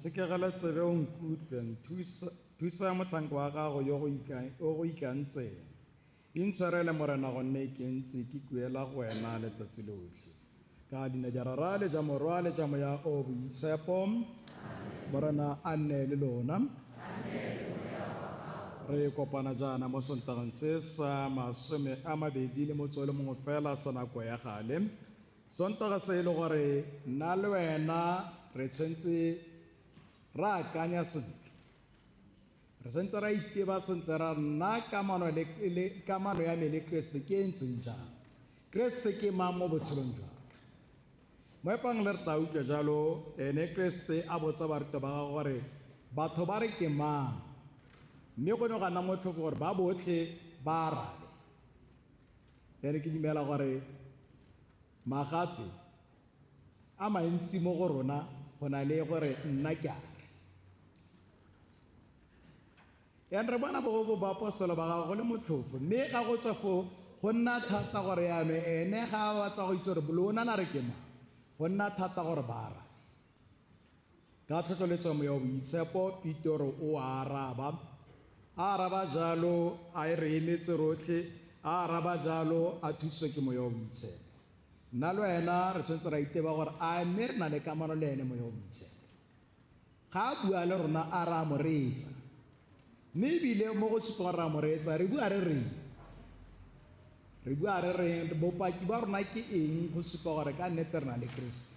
Nsekegele tsebe o nkutlwe, thusa motlhanka wa gago yo o go ikantseng. Intshwarele Morena, gonne ke ntse ke kuela go wena letsatsi lotlhe. Ka leina ja Rara le ja Morwa le ja Moya o Boitshepo. Morena a nne le lona. Re kopana jaana mo Sontageng se sa 21 fela sa nako ya gale. Sontaga se e le gore nna le wena re tshwanetse ra akanya sentle. Re tshwanetse ra iteba sentle ra nna kamano le kamano ya me le Kreste ke e ntseng jang. Kreste ke mang mo botshelong jwa ka? Mo epang le re tla utlwa jalo ene Kreste a botsa barutwa ba gagwe gore batho ba re ke mang, mme go ne ga nna motlhofo gore ba botlhe ba arabe. Ene ke dumela gore magato a mantsi mo go rona go na le gore nna ke a re. Yang re bona bo baapostola ba gagwe go le motlhofo, mme ga go tswa foo go nna thata gore yaanong ene ga a batla go itse gore lona na re ke mang, go nna thata gore ba arabe. Ka tlhotlheletso ya Moya wa Boitshepo, Petoro o a araba. A araba jalo a e re emetse rotlhe, a araba jalo a thusitswe ke Moya wa Boitshepo. Nna le wena re tshwanetse ra iteba gore a mme re na le kamano le ene Moya wa Boitshepo. Ga a bua le rona a re a mo reetsa, mme ebile mo go supang gore re a mo reetsa re bua re reng? Re bua re reng? Bopaki ba rona ke eng go supa gore ka nnete re na le Kreste?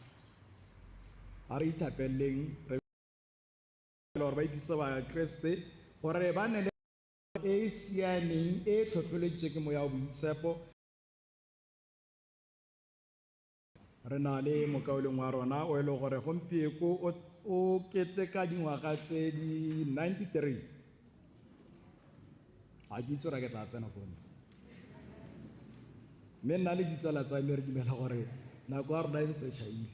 A re ithapeleleng re gore ba ipitsa ba Kreste gore ba nne le e e siameng e e tlhotlheleditswe ke Moya wa Boitshepo. Re na le mokaulengwe wa rona o e leng gore gompieko o keteka dingwaga tse di 93. Ga ke itse gore ke tla tsena kono, mme nna le ditsala tsa me re dumela gore nako ya rona e setse e tšhaile.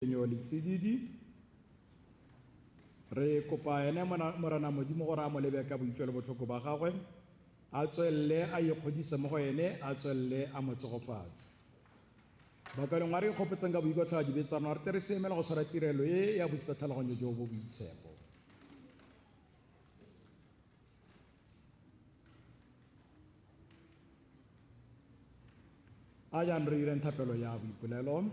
Letsididi re kopa ene Morena Modimo gore a mo lebe ka boitlwelo botlhoko ba gagwe, a tswelele a ikgodise mo go ene, a tswelele a mo tsegofatse. Bakaleng a re ikgopotseng ka boikotlhao dibe tsa rona, re tle re siamele go tshwara tirelo e ya bosita tlhaloganyo jo bo boitshepo. A jaanong re ireng thapelo ya boipolelo.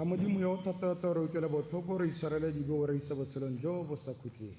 Modimo yo o thata re utlwele botlhoko, re itshwarele dibe, o re ise botshelong jo bo sa khutleng.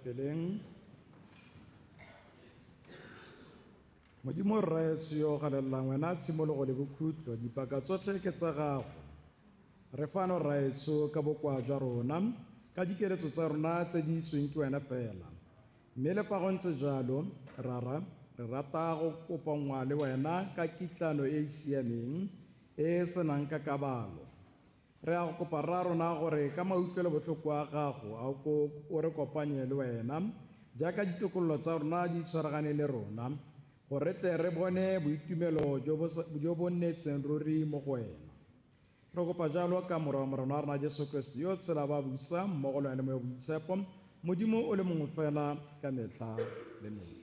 Rapeleng. Modimo Rraetsho yo o galelelang wena tshimologo le bokhutlo, dipaka tsotlhe ke tsa gago. Re fano Rraetsho ka bokoa jwa rona, ka dikeletso tsa rona tse di itsweng ke wena fela. Mme le fa go ntse jalo, Rara, re rata go kopanngwa le wena ka kitlano e e siameng, e e senang kakabalo. Re a go kopa rra rona gore ka mautlwelo botlhoko a gago a ko o re kopanye le wena, jaaka ditokololo tsa rona di tshwaragane le rona, gore re tle re bone boitumelo jo bo nnetseng ruri mo go wena. Re kopa jalo ka morwa wa Morena wa rona Jesu Kriste yo tshela ba busa mmogo le wena mo boitshepo, Modimo o le mongwe fela ka metlha le metlha.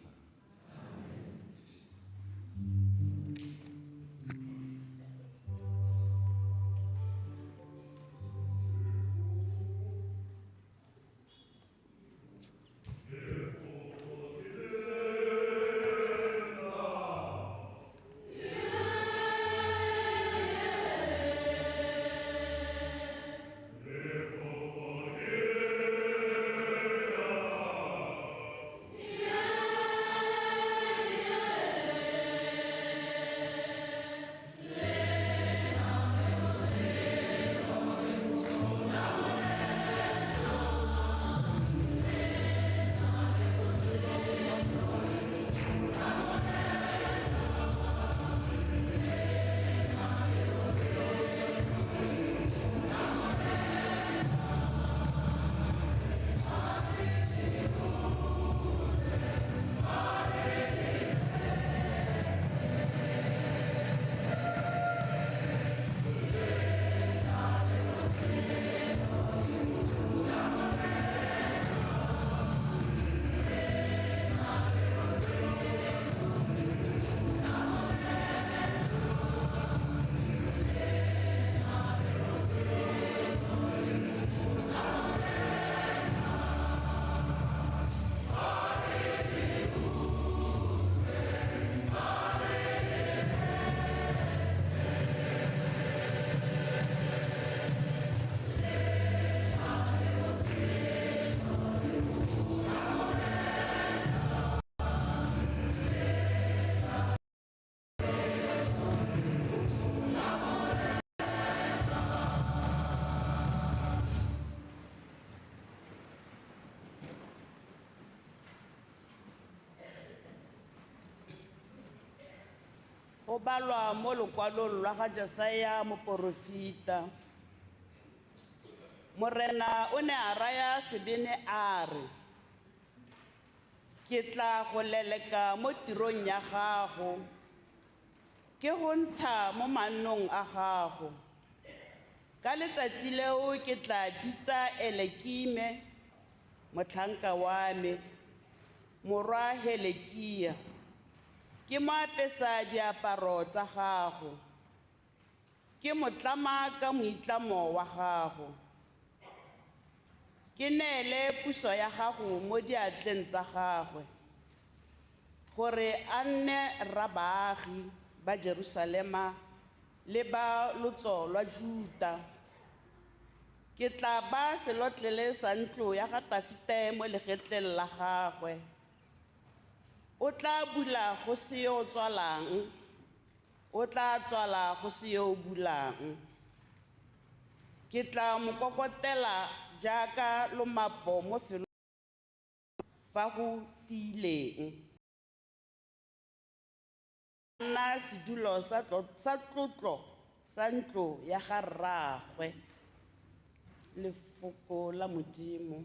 Go balwa mo lokwalong lwa ga Jesaya moporofeta. Morena o ne a raya Sebene a re, ke tla go leleka mo tirong ya gago, ke go ntsha mo mannong a gago. Ka letsatsi leo ke tla bitsa Elekime, motlhanka wa me, morwa Helekia, ke mo apesa diaparo tsa gago, ke mo tlama ka moitlamo wa gago, ke neele puso ya gago mo diatleng tsa gagwe, gore a nne rrabaagi ba Jerusalema le ba lotso lwa Juta. Ke tla ba selotlele sa ntlo ya ga Tafite mo legetleng la gagwe. O tla bula go se yo o tswalang, o tla tswala go se yo o bulang. Ke tla mo kokotela jaaka lomapo mo felong fa go tiileng. Nna sedulo sa tlotlo sa ntlo ya ga rraagwe. Lefoko la Modimo.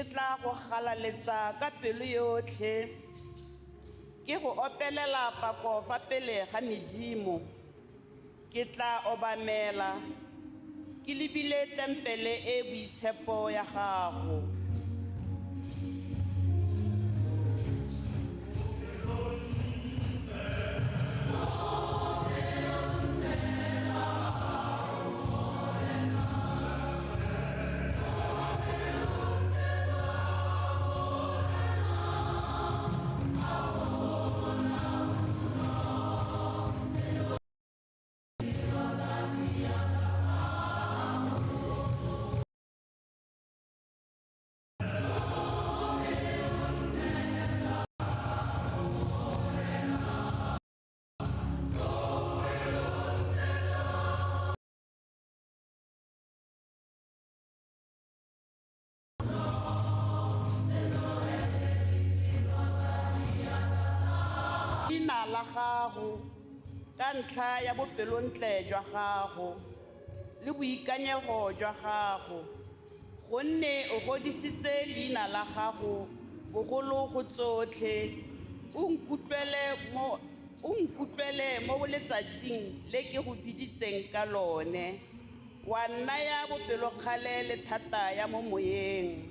Ke tla go galaletsa ka pelo yotlhe, ke go opelela pako fa pele ga medimo. Ke tla obamela ke lebile tempele e boitshepo ya gago. La gago ka ntlha ya bopelontle jwa gago le boikanyego jwa gago, gonne o godisitse leina la gago bogolo go tsotlhe. O nkutlwele mo letsatsing le ke go biditseng ka lone, wa nnaya bopelokgale le thata ya mo moyeng.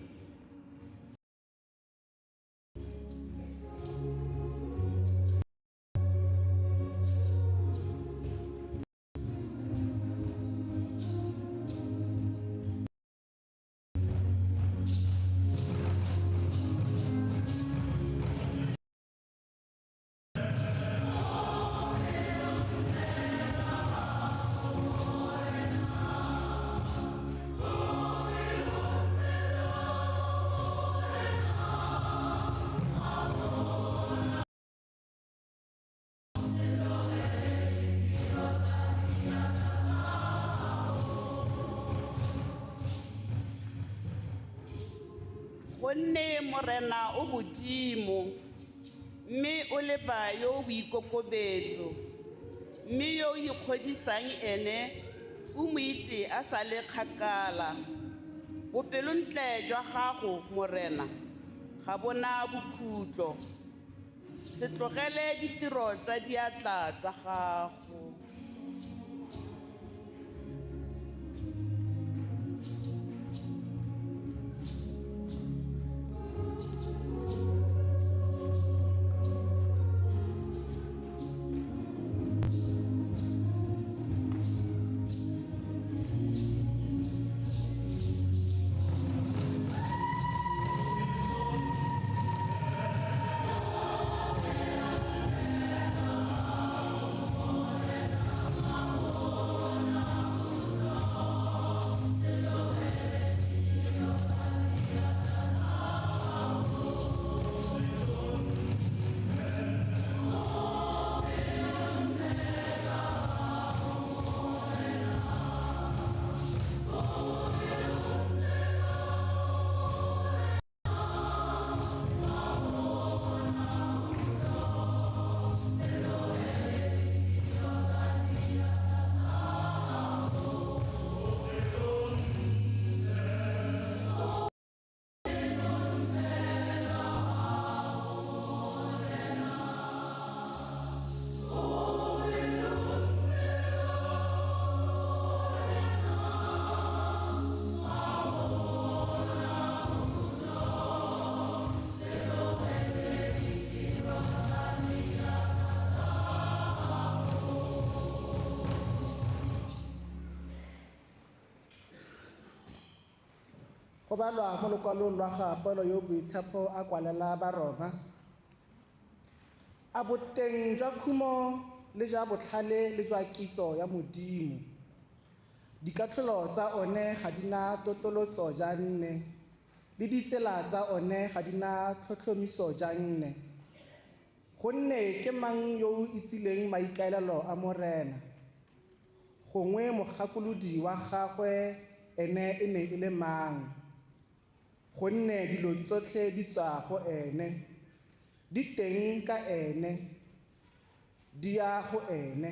Gonne Morena o godimo, mme o leba yo o boikokobetso, mme yo o ikgodisang ene o mo itse a sa le kgakala. Bopelontle jwa gago, Morena, ga bo na bokhutlo. Se tlogele ditiro tsa diatla tsa gago. Go balwa mo lokwalong lwa ga Paulo yo boitshepo a kwalela Baroma. A boteng jwa khumo le jwa botlhale le jwa kitso ya Modimo. Dikatlholo tsa one ga di na totolotso jang ne, le ditsela tsa one ga di na tlhotlhomiso jang ne. Gonne ke mang yo o itsileng maikaelelo a Morena? Gongwe mogakolodi wa gagwe ene e ne e le mang? Gonne dilo tsotlhe di tswa go ene, di teng ka ene, di ya go ene.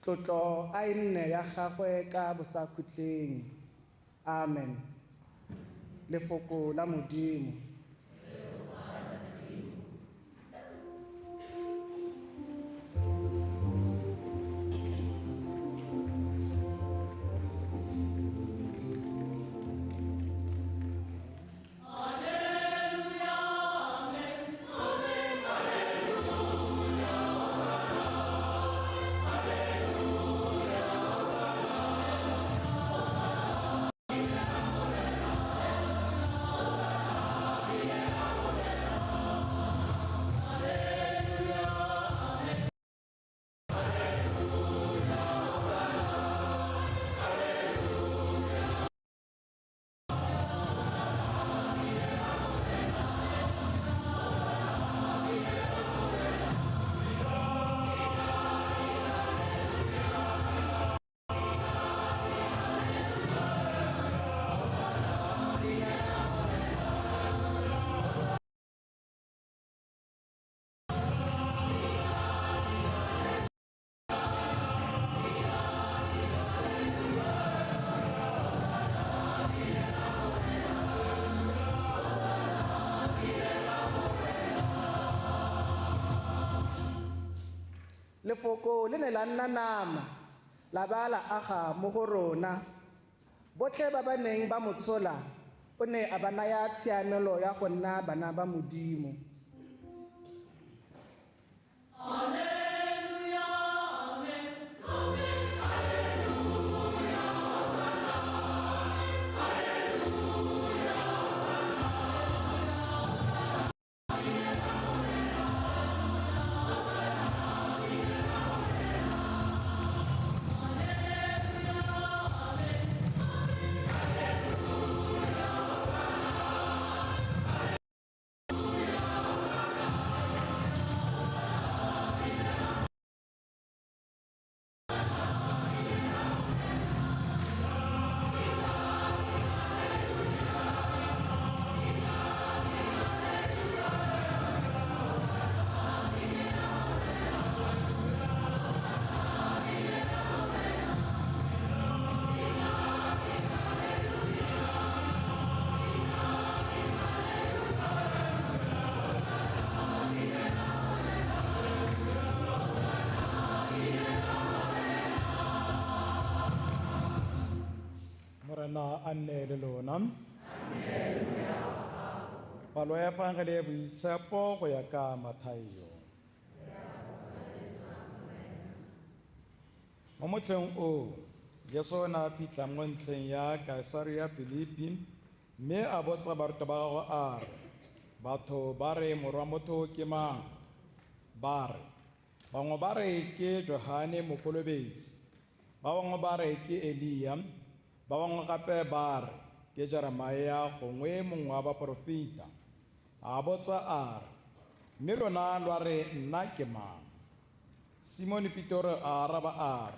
Tlotlo a e nne ya gagwe ka bosakhutleng. Amen. Lefoko la Modimo. Lefoko le ne la nna nama, la ba la aga mo go rona. Botlhe ba ba neng ba mo tshola, o ne a ba naya tshiamelo ya go nna bana ba Modimo. Morena a nne le lona. Palo ya Efangele ya boitshepo go ya ka Mathaio. Mo motlheng oo, Jesu o ne a fitlha mo ntlheng ya Kaesarea Filipi, mme a botsa barutwa ba gagwe a re, batho ba re morwa motho ke mang? Ba re, bangwe ba re ke Johane Mokolobetsi, ba bangwe ba re ke Elia, ba bangwe gape ba re ke Jeremia gongwe mongwe wa baporofeta. A botsa a re, mme lona lwa re nna ke mang? Simone Petero a araba a re,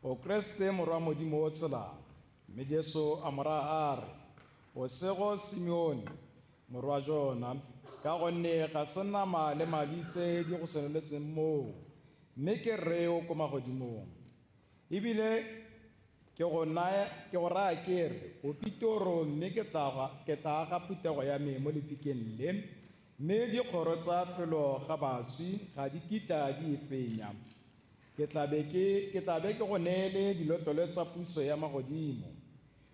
o Kreste morwa Modimo o tshelang. Mme Jesu a mo raya a re, o sego Simeone morwa Jona, ka gonne ga se nama le madi tse di go senoletseng moo, mme ke Rre o ko magodimong. Ebile ke go raya ke re, o Petero, mme ke tla aga phuthego ya me mo lefikeng le, mme dikgoro tsa felo ga baswi ga di kitla di e fenya. Ke tla be ke go neele dilotlolo tsa puso ya magodimo.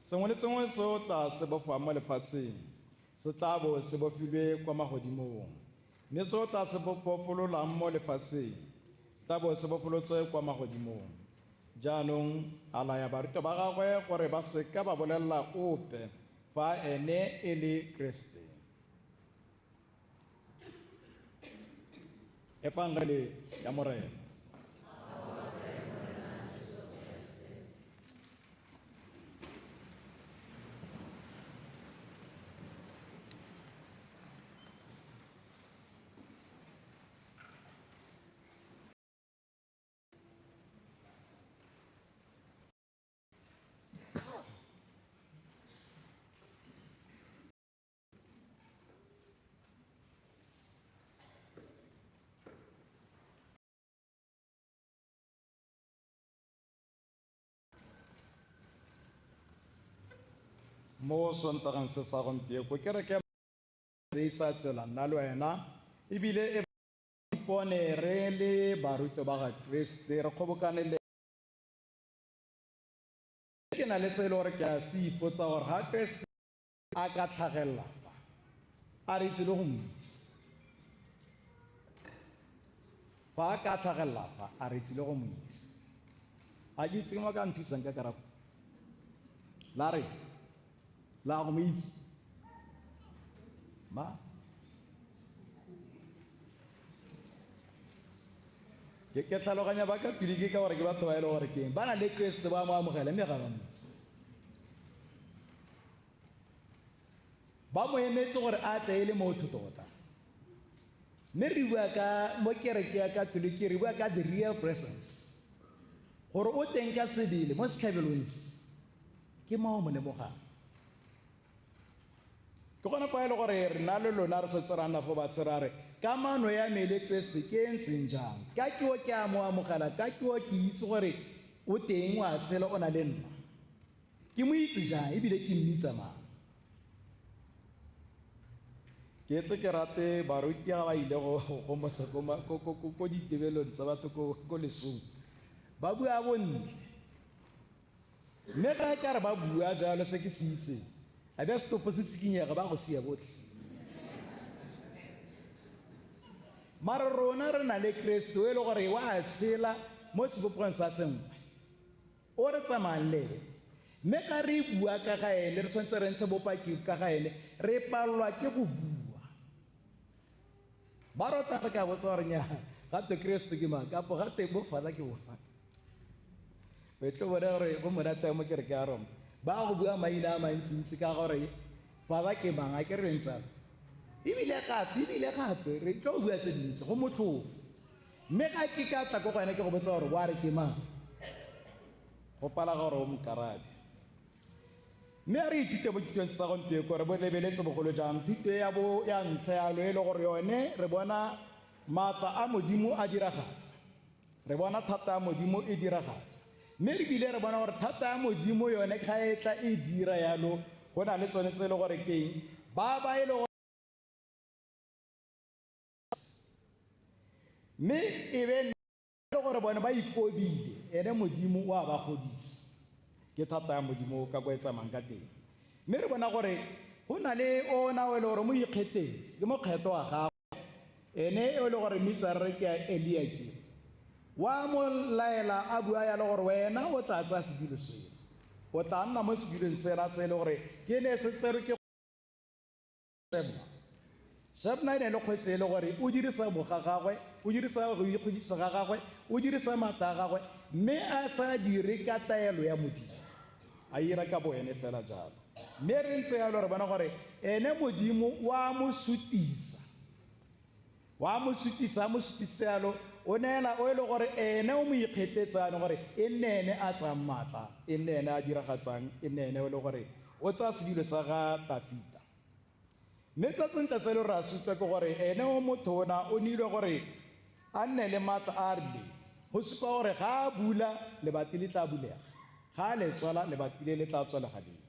Sengwe le sengwe se o tla se bofang mo lefatsheng se tla bo se bofilwe kwa magodimong, mme se o tla se bofololang mo lefatsheng se tla bo se bofolotswe kwa magodimong. Jaanong a laya barutwa ba gagwe gore ba seka ba bolelela ope fa ene e le Kreste. Efangele ya Morena. Mo Sontageng se sa gompieko kereke e sa tsela nna le wena ebile e ipone re le barutwa ba ga Kriste re kgobokane le ke na le se e le gore ke a se ipotsa gore ga Kriste a ka tlhagelela fa a re itse le go mo itse fa a ka tlhagelela fa a re itse le go mo itse a ke itse ke mo ka nthusang ka karabo la re la go mo itse ma ke tlhaloganya ba katoliki ka gore ke batho ba e le gore keng ba na le Kriste ba mo amogela mme ga ba mo itse ba mo emetse gore a tle e le motho tota mme re bua ka mo kereke ya katoliki re bua ka the real presence gore o teng ka sebele mo setlhabelong se ke mo mo lemogang ke gona fa e le gore rena le lona re fetse ra nna fo batshe ra re kamano ya me le Kriste ke e ntseng jang ka ke o ke a mo amogela ka ke o ke itse gore o teng wa tshela o na le nna ke mo itse jang ebile ke mmitsa mang ke tle ke rate baruti ga ba ile go motse ko ditebelong tsa batho ko lesong ba bua bontle mme ga ka re ba bua jalo se ke se itseng a be setopo se tsikinyega ba go sia botlhe mara rona re na le Kriste o e le gore wa tshela mo sebopegong sa sengwe o re tsamayang le ene mme ka re bua ka ga ene re tshwanetse re ntshe bopaki ka ga ene re palelwa ke go bua ba rotla re ka botsa gore nya gape Kriste ke mang kapo gape bo fala ke bona o tlo bone gore go monate mo kereke ya Roma ba go bua maina a mantsintsi ka gore fala ke mang a ke re ntsang ebile gape re tlo bua tse dintsi go motlhofo mme ga ke ka tla ko go ene ke go botsa gore wa re ke mang go pala gore o mokarabe mme a re ithute mo thutong sa gompieko gore bo lebeletse bogolo jang thuto ya bo ya ntlha yalo e le gore yone re bona maatla a Modimo a diragatsa re bona thata ya Modimo e diragatsa mme re bile re bona gore thata ya Modimo yone ga e tla e dira yalo go na le tsone tse e le gore ke eng ba ba e le gore mme e be le gore bone ba ikobile ene Modimo wa ba godisa ke thata ya Modimo ka ko e tsamayang ka teng mme re bona gore go na le ona o e le gore mo ikgethetse ke mokgetho wa gagwe ene o e le gore mmitsa re ke ya Eliakim wa mo laela a bua yalo gore wena o tla tsaya sedilo sena o tla nna mo sedilong sena se e le gore ke ne se tserwe ke Shebna Shebna e ne le kgosi e le gore o dirisa boga gagwe o dirisa go ikgodisa ga gagwe o dirisa maatla a gagwe mme a sa dire ka taelo ya Modimo a ira ka bo ene fela jalo mme re ntse yalo re bona gore ene Modimo wa mo sutisa a mo sutisa yalo o neela o e le gore ene o mo ikgethetse ano gore e nne ene a tsayang maatla e nne ene a diragatsang e nne ene o le gore o tsaya sedilo sa ga Tafita mme tsa sentle se le re a se utlwa ke gore ene o motho ona o neilwe gore a nne le maatla a a rileng go supa gore ga a bula lebati le tla bulega ga a le tswala lebati le le tla tswalega leng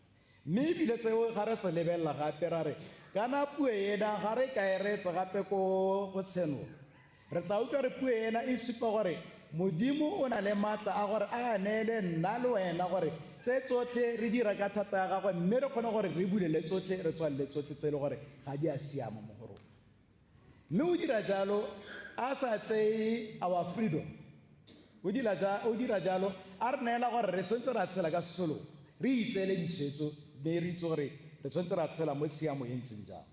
mme ebile seo ga re se lebelela gape ra re kana puo ena ga re ka e reetsa gape ko go tshenolo re tla utlwa re puo ena e supa gore Modimo o na le maatla a gore a neele nna le wena gore tse tsotlhe re dira ka thata ya gagwe mme re kgone gore re bulele tsotlhe re tswalele tsotlhe tse e le gore ga di a siama mo go rona mme o dira jalo a sa tseye our freedom o dira jalo a re neela gore re tshwanetse ra tshela ka sesologo re itseele ditshwetso mme re itse gore re tshwanetse ra tshela mo tshiamo e ntseng jang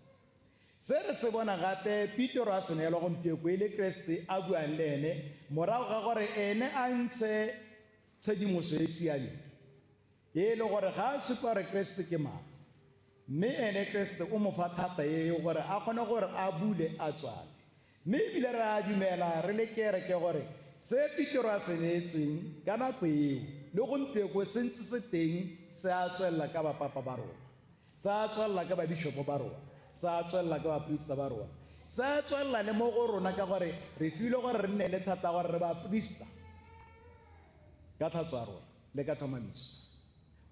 se re se bona gape Petero a se neelwa gompieko e le Kriste a buang le ene morago ga gore ene a ntshe tshedimoso e siameng e le gore ga a supa gore Kriste ke mang mme ene Kriste o mo fa thata e gore a kgone gore a bule a tswale mme ebile re a dumela re le kereke gore se Petero a se neetsweng ka nako eo le gompieko se ntse se teng se a tswelela ka bapapa ba rona se a tswelela ka babishopo ba rona se a tswelela ka baprista ba rona se a tswelela le mo go rona ka gore re filwe gore re nne le thata gore re baprista ka tlhatso ya rona le ka tlhomamiso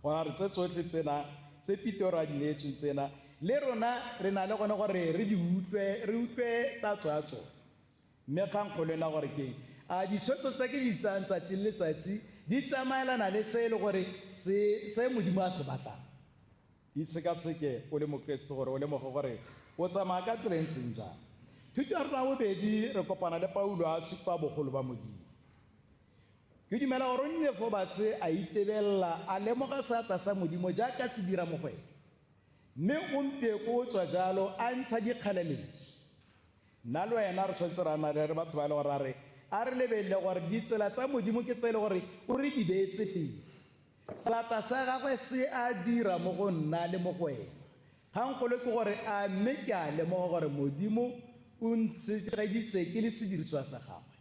gore re tse tsotlhe tsena tse Pitoro a di neetsweng tsena, le rona re na le gone gore re di utlwe, re utlwe tatso ya tsone. Mme kgangkgolo ena gore ke eng? A ditshwetso tse ke di tsayang tsatsi le letsatsi di tsamaelana le se e le gore se Modimo a se batlang? Itshekatsheke o le Mokeresete gore o lemoge gore o tsamaya ka tsela e ntseng jang. Thuto ya rona bobedi re kopana le Paulo a supa bogolo ba Modimo. Ke dumela gore o nnile fo batshe a itebelela, a lemoga seatla sa Modimo jaaka se dira mo go ene. Mme gompieko o tswa jalo a ntsha dikgaleletso. Nna le wena re tshwanetse ra nna re batho ba e le gore a re, a re lebelele gore ditsela tsa Modimo ke tse e le gore o re di beetse pele. Seatla sa gagwe se a dira mo go nna le mo go wena. Kgangkgolo ke gore a mme ke a lemoga gore Modimo o ntshegeditse ke le sediriswa sa gagwe.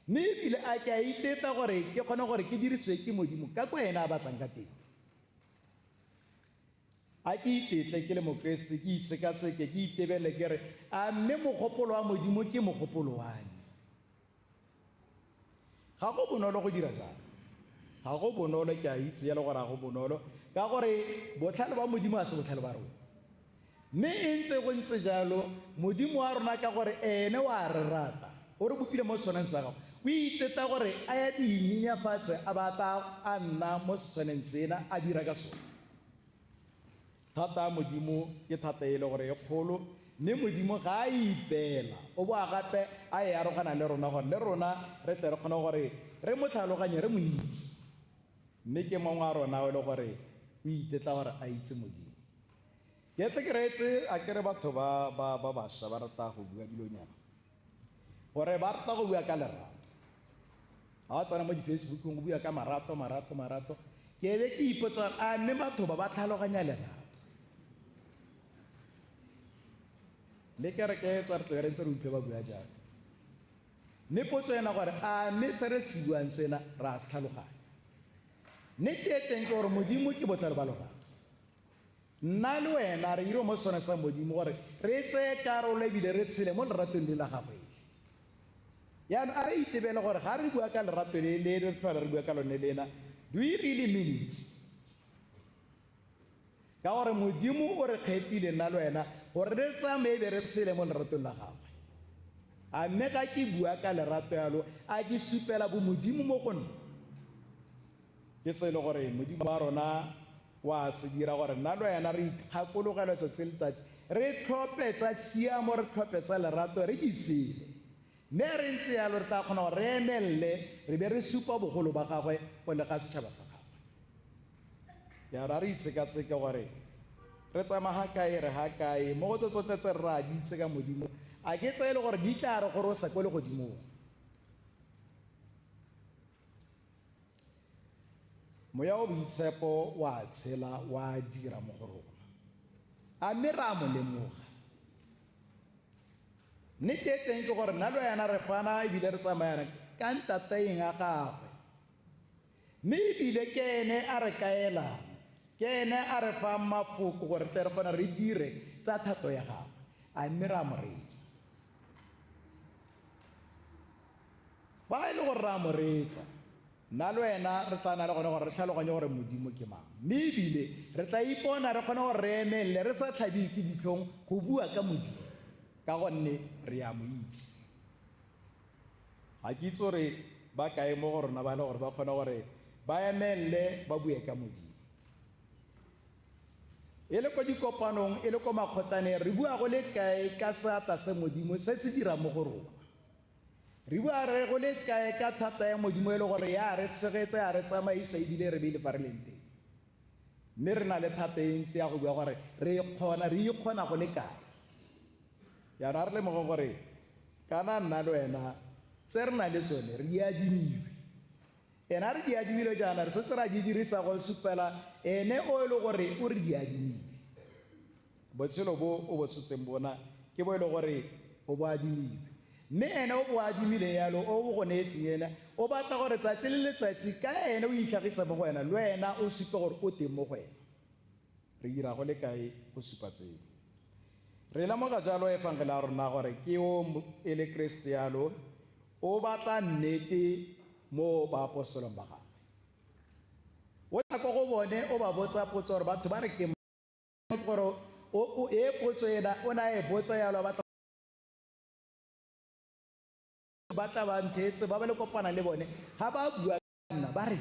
Mme ebile a ke a itetla gore ke kgone gore ke dirisiwe ke Modimo ka kwa ena a batlang ka teng. A ke itetle ke le Mokeresete, ke itshekatsheke, ke itebelele ke re, a mme mogopolo wa Modimo ke mogopolo wa me. Ga go bonolo go dira jalo. Ga go bonolo, ke a itse jalo gore ga go bonolo, ka gore botlhale ba Modimo ga se botlhale ba rona. Mme e ntse go ntse jalo, Modimo wa rona ka gore ene wa re rata, o re bopile mo setshwaneng sa gagwe, o itetla gore a ya dinyenyafatse a batla a nna mo setshwaneng sena a dira ka sone. Thata ya Modimo ke thata e le gore e kgolo, mme Modimo ga a ipeela, o boa gape a e arogana le rona gore le rona re tle re kgone gore re mo tlhaloganye, re mo itse. Mme ke mongwe wa rona o e le gore o itetla gore a itse Modimo. Ke tle ke reetse, a ke re batho ba bašwa ba rata go bua dilonyana, gore ba rata go bua ka lerato. Ga ba tsena mo di-Facebook-ong go bua ka marato, marato, marato. Ke be ke ipotsa gore, a mme batho ba ba tlhaloganya lerato? Le kereke e tswa re tla be re ntse re utlwe ba bua jalo. Mme potso ena gore, a mme se re se buang sena re a se tlhaloganya? Nnete e teng ke gore Modimo ke botlhale ba lorato. Nna le wena re ire mo sone sa Modimo gore re tseye karolo ebile re tshele mo leratong le la gagwe. Jaanong a re itebele gore ga re bua ka lerato le le re tlhola re bua ka lone lena, do we really mean it? Ka gore Modimo o re kgethile nna le wena gore re tsamaye be re tshele mo leratong la gagwe. A mme ga ke bua ka lerato yalo, a ke supela bo Modimo mo go nna? Ke se e le gore Modimo wa rona wa se dira gore nna le wena re ikgakologelwe tsatsi le letsatsi, re tlhophe tsa tshiamo, re tlhophe tsa lerato, re di tshele. Mme re ntse yalo re tla kgona gore re emelele, re be re supa bogolo ba gagwe pele ga setšhaba sa gagwe. Ya ra re itshekatsheke gore re tsamaya ga kae, re ga kae, mo go tse tsotlhe tse re ra di itse ka Modimo, a ke tse e le gore di tla re gorosa ko legodimong. Moya o boitshepo wa tshela, wa dira mo go rona. A mme re a mo lemoga? Nnete e teng ke gore nna le wena re fana ebile re tsamayana ka ntataeng a gagwe. Mme ebile ke ene a re kaelang, ke ene a re fang mafoko gore tle re kgone re dire tsa thato ya gagwe. A mme re a mo reetsa? Fa e le gore re a mo reetsa, nna le wena re tla nna le gone gore re tlhaloganye gore Modimo ke mang. Mme ebile re tla ipona re kgone gore re emelele re sa tlhabiwe ke ditlhong go bua ka Modimo, ka gonne re a mo itse. Ga ke itse gore ba kae mo go rona ba le gore ba kgone gore ba emelele ba bue ka Modimo. E le ko dikopanong, e le ko makgotlaneng, re bua go le kae ka seatla se Modimo se se dirang mo go rona? Re bua re go le kae ka thata ya Modimo e le gore ya re tshegetsa, ya re tsamaisa ebile re beile fa re leng teng? Mme re na le thata e ntsi ya go bua gore re kgona, re ikgona go le kae. Jaanong a re lemoge gore kana nna le wena tse re nang le tsone re di adimilwe. Ena re di adimile jaana, re tshwanetse ra di dirisa go supela ene o e le gore o re di adimile. Botshelo bo o bo tshotseng bona ke bo e le gore o bo adimilwe. Mme ene o bo adimile yalo, o bo go neetseng ena, o batla gore tsatsi le letsatsi ka ene o itlhagisa mo go wena, le wena o supe gore o teng mo go wena. Re dira go le kae go supa tseo? Re lemoga jalo efangele ya rona gore ke o e le Kreste yalo, o batla nnete mo baapostolang ba gagwe. O tla ko go bone, o ba botsa potso gore batho ba re ke ke gore o e potso ena o na e botsa yalo ba tla ba nthetse ba ba le kopana le bone ga ba bua nna ba re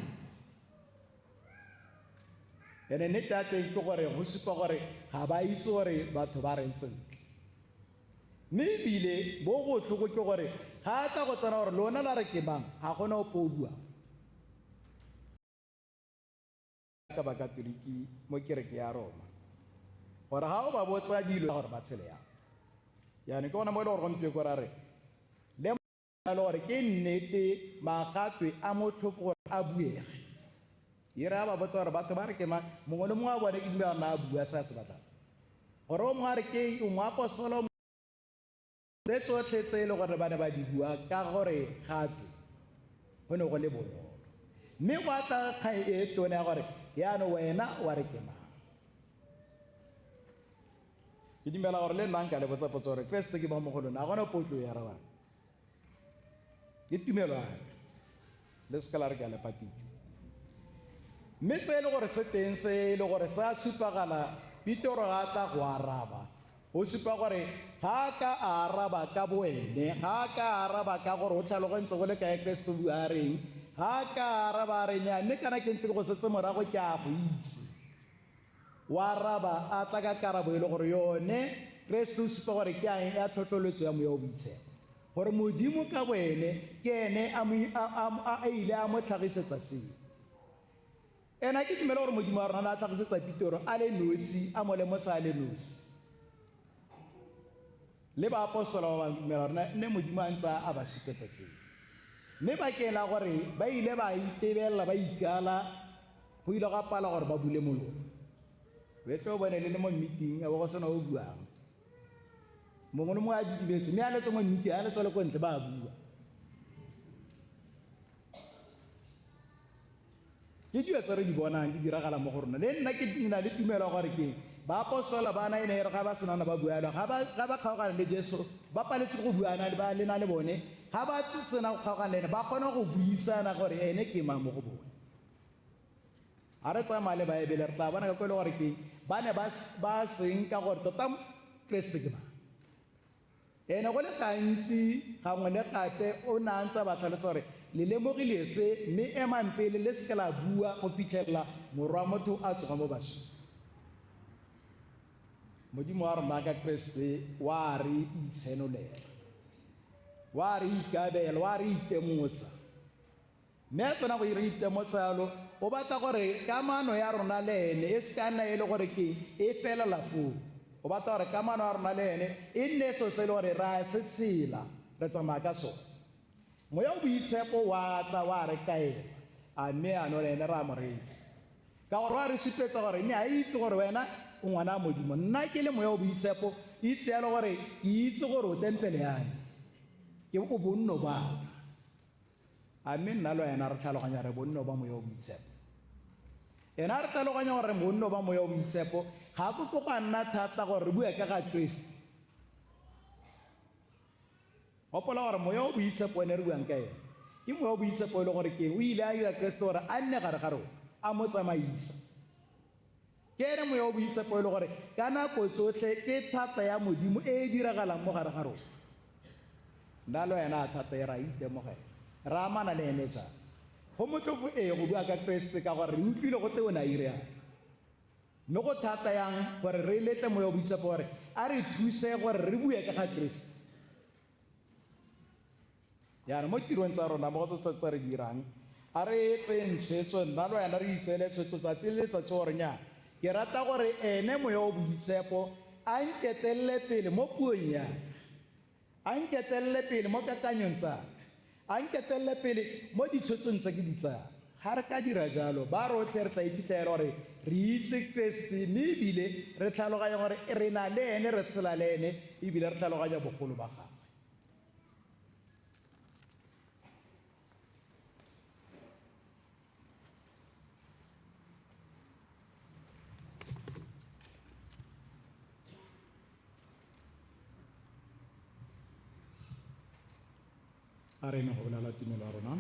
ene nnete ya teng ke gore go supa gore ga ba itse gore batho ba reng sentle. Mme ebile bo botlhoko ke gore ga a tla go tsena gore lona la re ke mang, ga gona ope o buang. Ka Bakatoliki mo kereke ya Roma gore ga o ba botsa dilo gore ba tshele yang. Jaanong ke gona mo e le gore gompieno ra re le gore ke nnete magatwe a motlhofo gore a buege. E re a ba botsa gore batho ba re ke mang, mongwe le mongwe wa bone ke dumela gore a bua se a se batlang. Gore o mongwe a re ke moapostola, tse tsotlhe tse e le gore ba ne ba di bua ka gore gatwe go ne go le bonolo. Mme gwa tla kgang e tona ya gore jaanong wena wa re ke mang. Ke dumela gore le nna nka le botsa potso gore Kreste ke mang mo go lona, ga gona potlo e arabang. Ke tumelo ya ka, le seka la re ke a le patika. Mme se e le gore se teng se e le gore se a supagala, Petero ga a tla go araba. O supa gore ga a ka a araba ka boene, ga a ka a araba ka gore o tlhalogantse go le kae Kreste o bua a reng, ga a ka a araba a re nnyaa, mme kana ke ntse ke go setse morago ke a go itse. O araba a tla ka karabo e le gore yone Kreste o supa gore ke eng ya tlhotlheletso ya moya o boitshepo. Gore Modimo ka boene ke ene a ile a mo tlhagisetsa seo. Ena ke dumela gore Modimo wa rona a tlhagisetsa Petero a le nosi, a mo lemotsha a le nosi. Le baapostola ba bangwe dumela gore ne Modimo a ntse a ba supetsa tseo. Mme bakeng la gore ba ile ba itebelela, ba ikala, go ile ga pala gore ba bule molomo. O tle o bone le le mo meeting, a bo go sena o buang. Mongwe le mongwe a didimetse, mme a le tswa mo meeting, a le tswa le ko ntle ba a bua. Ke dilo tse re di bonang di diragala mo go rona. Le nna ke na le tumelo gore ke baapostola ba na e ne e re ga ba senana ba bua yalo, ga ba kgaogana le Jesu, ba paletse go buana le ba le na le bone, ga ba tsena go kgaogana le ene, ba kgona go buisana gore ene ke mang mo go bone. Ha re tsamaya le Baebele re tla bona ka ko e le gore ke ba ne ba seng ka gore tota Kreste ke mang. Ene go le gantsi gangwe le gape o ne a ntse a ba tlhalosetsa gore le lemogile se, mme emang pele le seke la bua go fitlhelela morwa motho a tsoga mo baswing. Modimo wa rona ka Kreste wa re itshenolela, wa re ikabela, wa re itemotsa. Mme a tsena go re itemotsa yalo, o batla gore kamano ya rona le ene e se ka nna e le gore ke e felela foo. O batla gore kamano ya rona le ene e nne selo se e le gore re a se tshela, re tsamaya ka sone. Moya o boitshepo wa tla wa re kaela, a mme ano le ene re a mo reetsa. Ka gore wa re supetsa gore mme a itse gore wena o ngwana wa Modimo. Nna ke le moya o boitshepo, itse yalo gore ke itse gore o tempele ya me, ke o bonno ba ka. A mme nna le wena re tlhaloganya re bonno ba moya o boitshepo. Ena re tlhaloganya gore bonno ba moya o boitshepo ga go tlo go nna thata gore re bue ka ga Kreste. Gopola gore moya o boitshepo ene re buang ka ene, ke moya o boitshepo e le gore ke o ile a dira Kreste gore a nne gare ga rona, a mo tsamaisa. Ke ene moya o boitshepo e le gore ka nako tsotlhe ke thata ya Modimo e e diragalang mo gare ga rona. Nna le wena thata e ra itemogela, re amana le ene jang. Go motlhofo ee go bua ka Kreste ka gore re utlwile gote o ne a ire yana. Mme go thata yang gore re letle moya o boitshepo gore a re thuse gore re bue ka ga Kreste. Jaanong mo tirong tsa rona, mo go tsotlhe tse re dirang, a re tseyeng tshwetso, nna le wena re itseele tshwetso tsatsi le letsatsi gore nnyaa, ke rata gore ene moya o boitshepo a nketelele pele mo puong ya ka, a nketelele pele mo kakanyong tsa ka, a nketelele pele mo ditshwetsong tse ke di tsayang. Ga re ka dira jalo, ba rotlhe re tla iphitlhela gore re itse Kreste, mme ebile re tlhaloganya gore re na le ene, re tshela le ene, ebile re tlhaloganya bogolo ba gagwe. A re eme go bolela tumelo ya rona.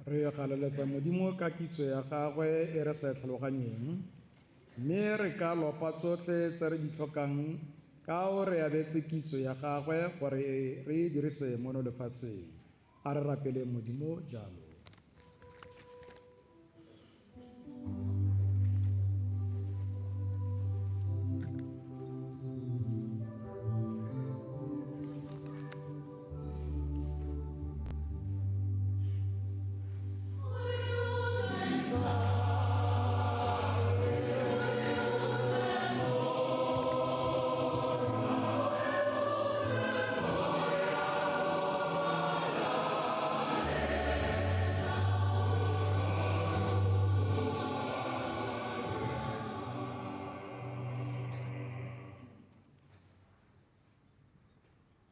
Re galaletsa Modimo ka kitso ya gagwe e re sa e tlhaloganyeng, mme re ka lopa tsotlhe tse re di tlhokang ka o re abetse kitso ya gagwe gore re e dirise mono lefatsheng. A re rapeleng Modimo jalo.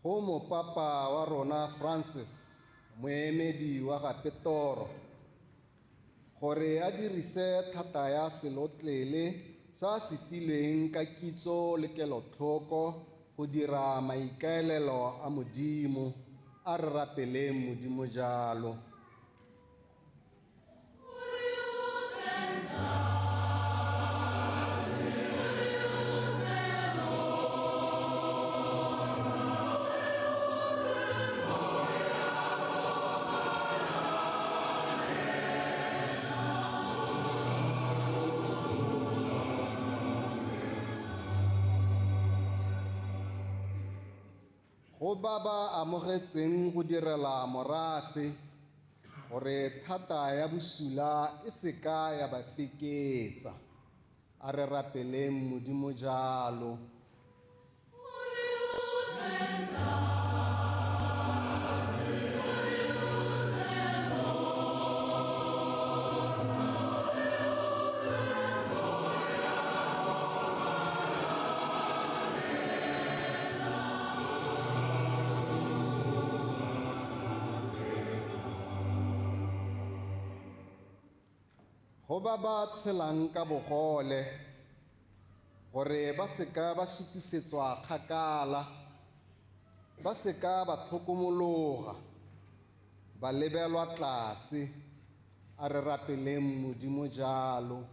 Go mopapa wa rona Francis, moemedi wa ga Petoro, gore a dirise thata ya selotlele sa se filweng ka kitso le kelotlhoko go dira maikaelelo a Modimo. A re rapeleng Modimo jalo. Go ba ba amogetseng go direla morafe gore thata ya bosula e seka ya ba feketsa. A re rapeleng Modimo jalo. Go ba ba tshelang ka bogole gore ba seka ba sutisetswa kgakala, ba seka ba tlhokomologa, ba lebelwa tlase. A re rapeleng Modimo jalo.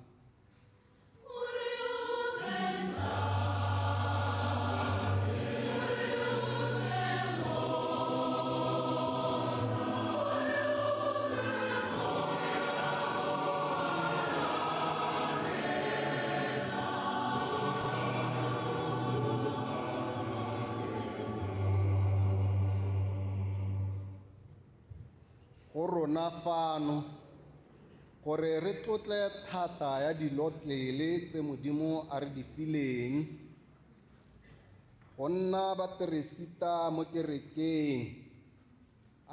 go rona fano gore re tlotle thata ya dilotlele tse Modimo a re di fileng go nna baperesita mo kerekeng.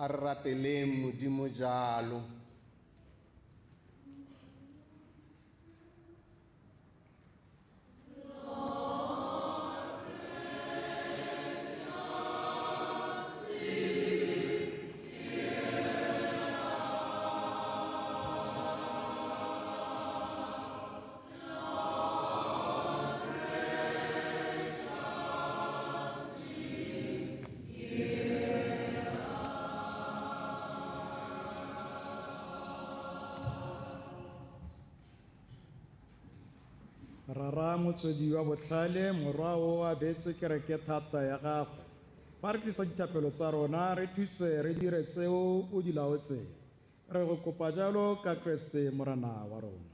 A re rapeleng Modimo jalo. Rara motswedi wa botlhale, morwa o abetse kereke thata ya gagwe. Fa re tlisa dithapelo tsa rona, re thuse re dire tseo o di laotseng. Re go kopa jalo ka Kreste Morena wa rona.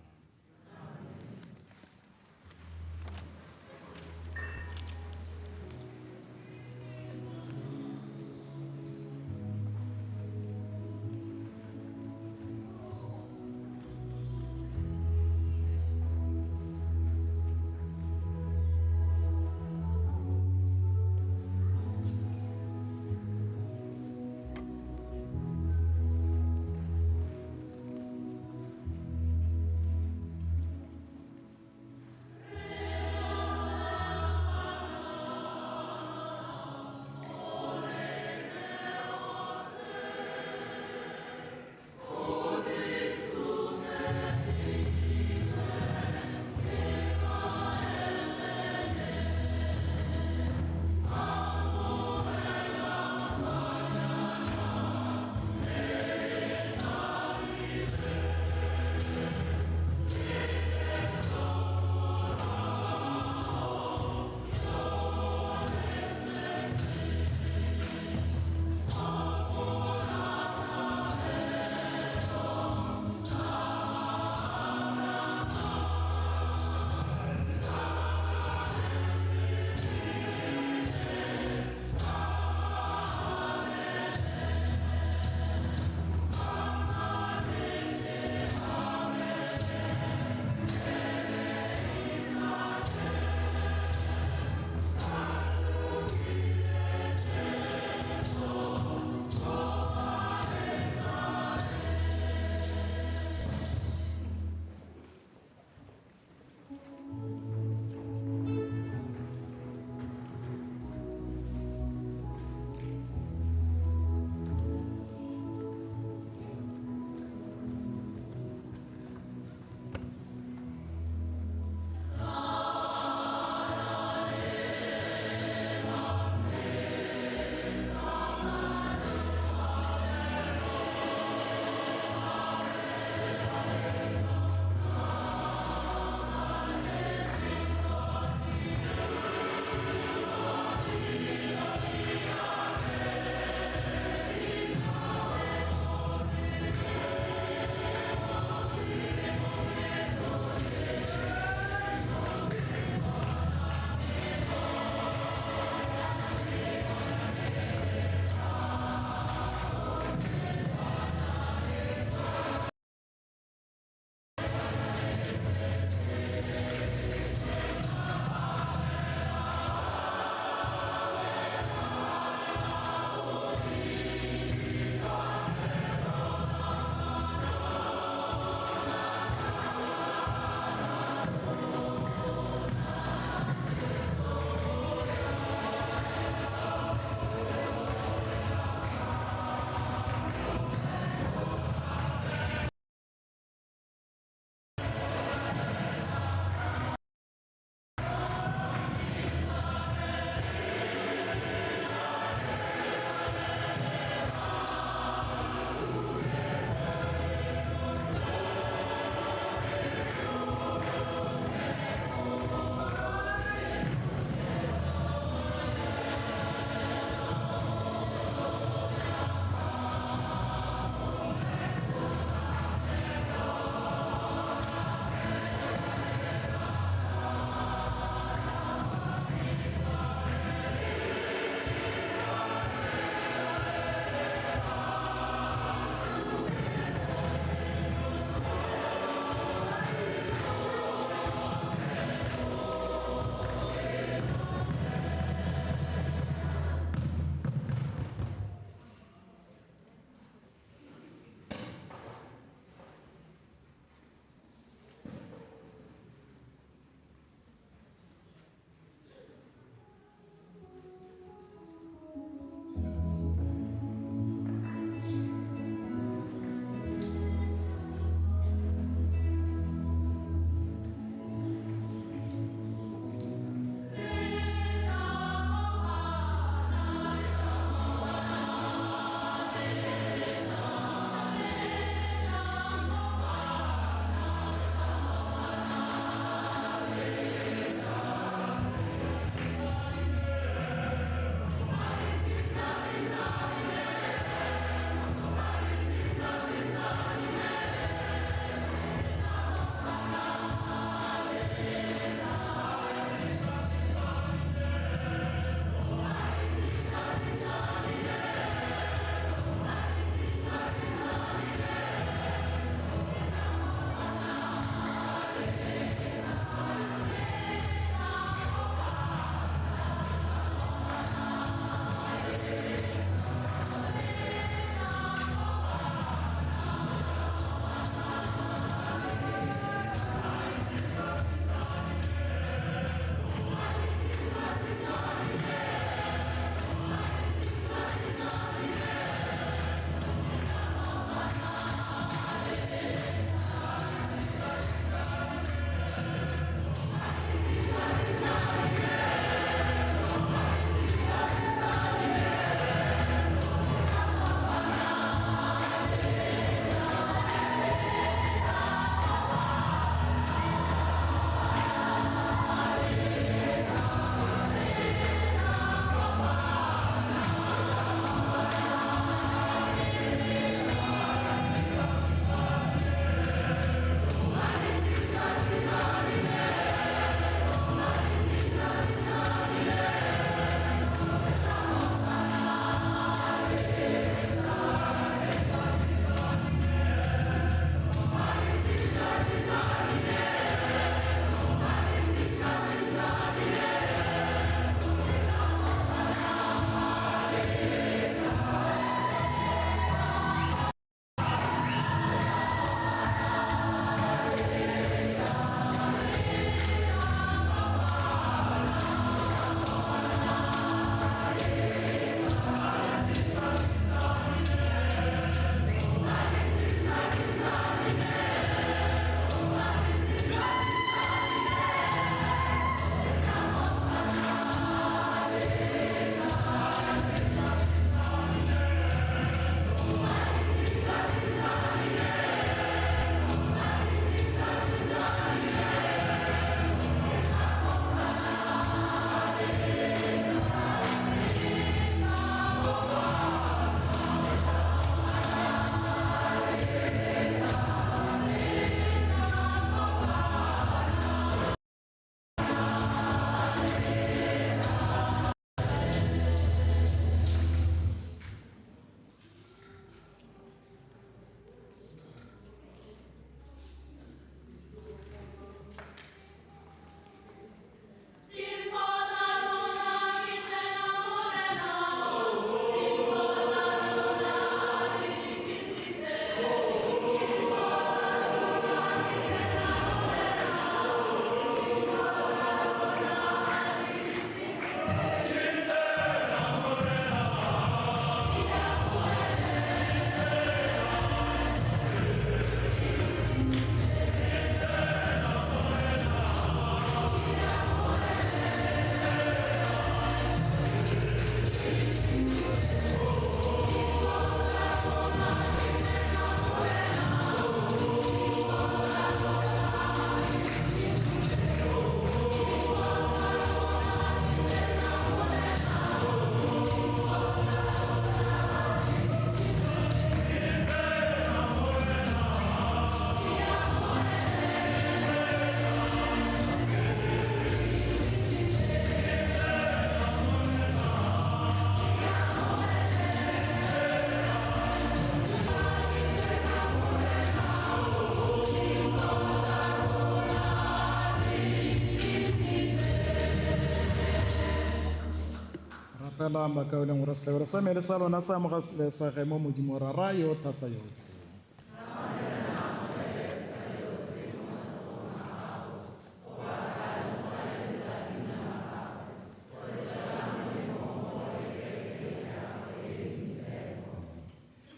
Rapelang bakauleng gore setlhabelo sa mmele sa lona sa amogelesege mo Modimo Rara yo o thata yotlhe.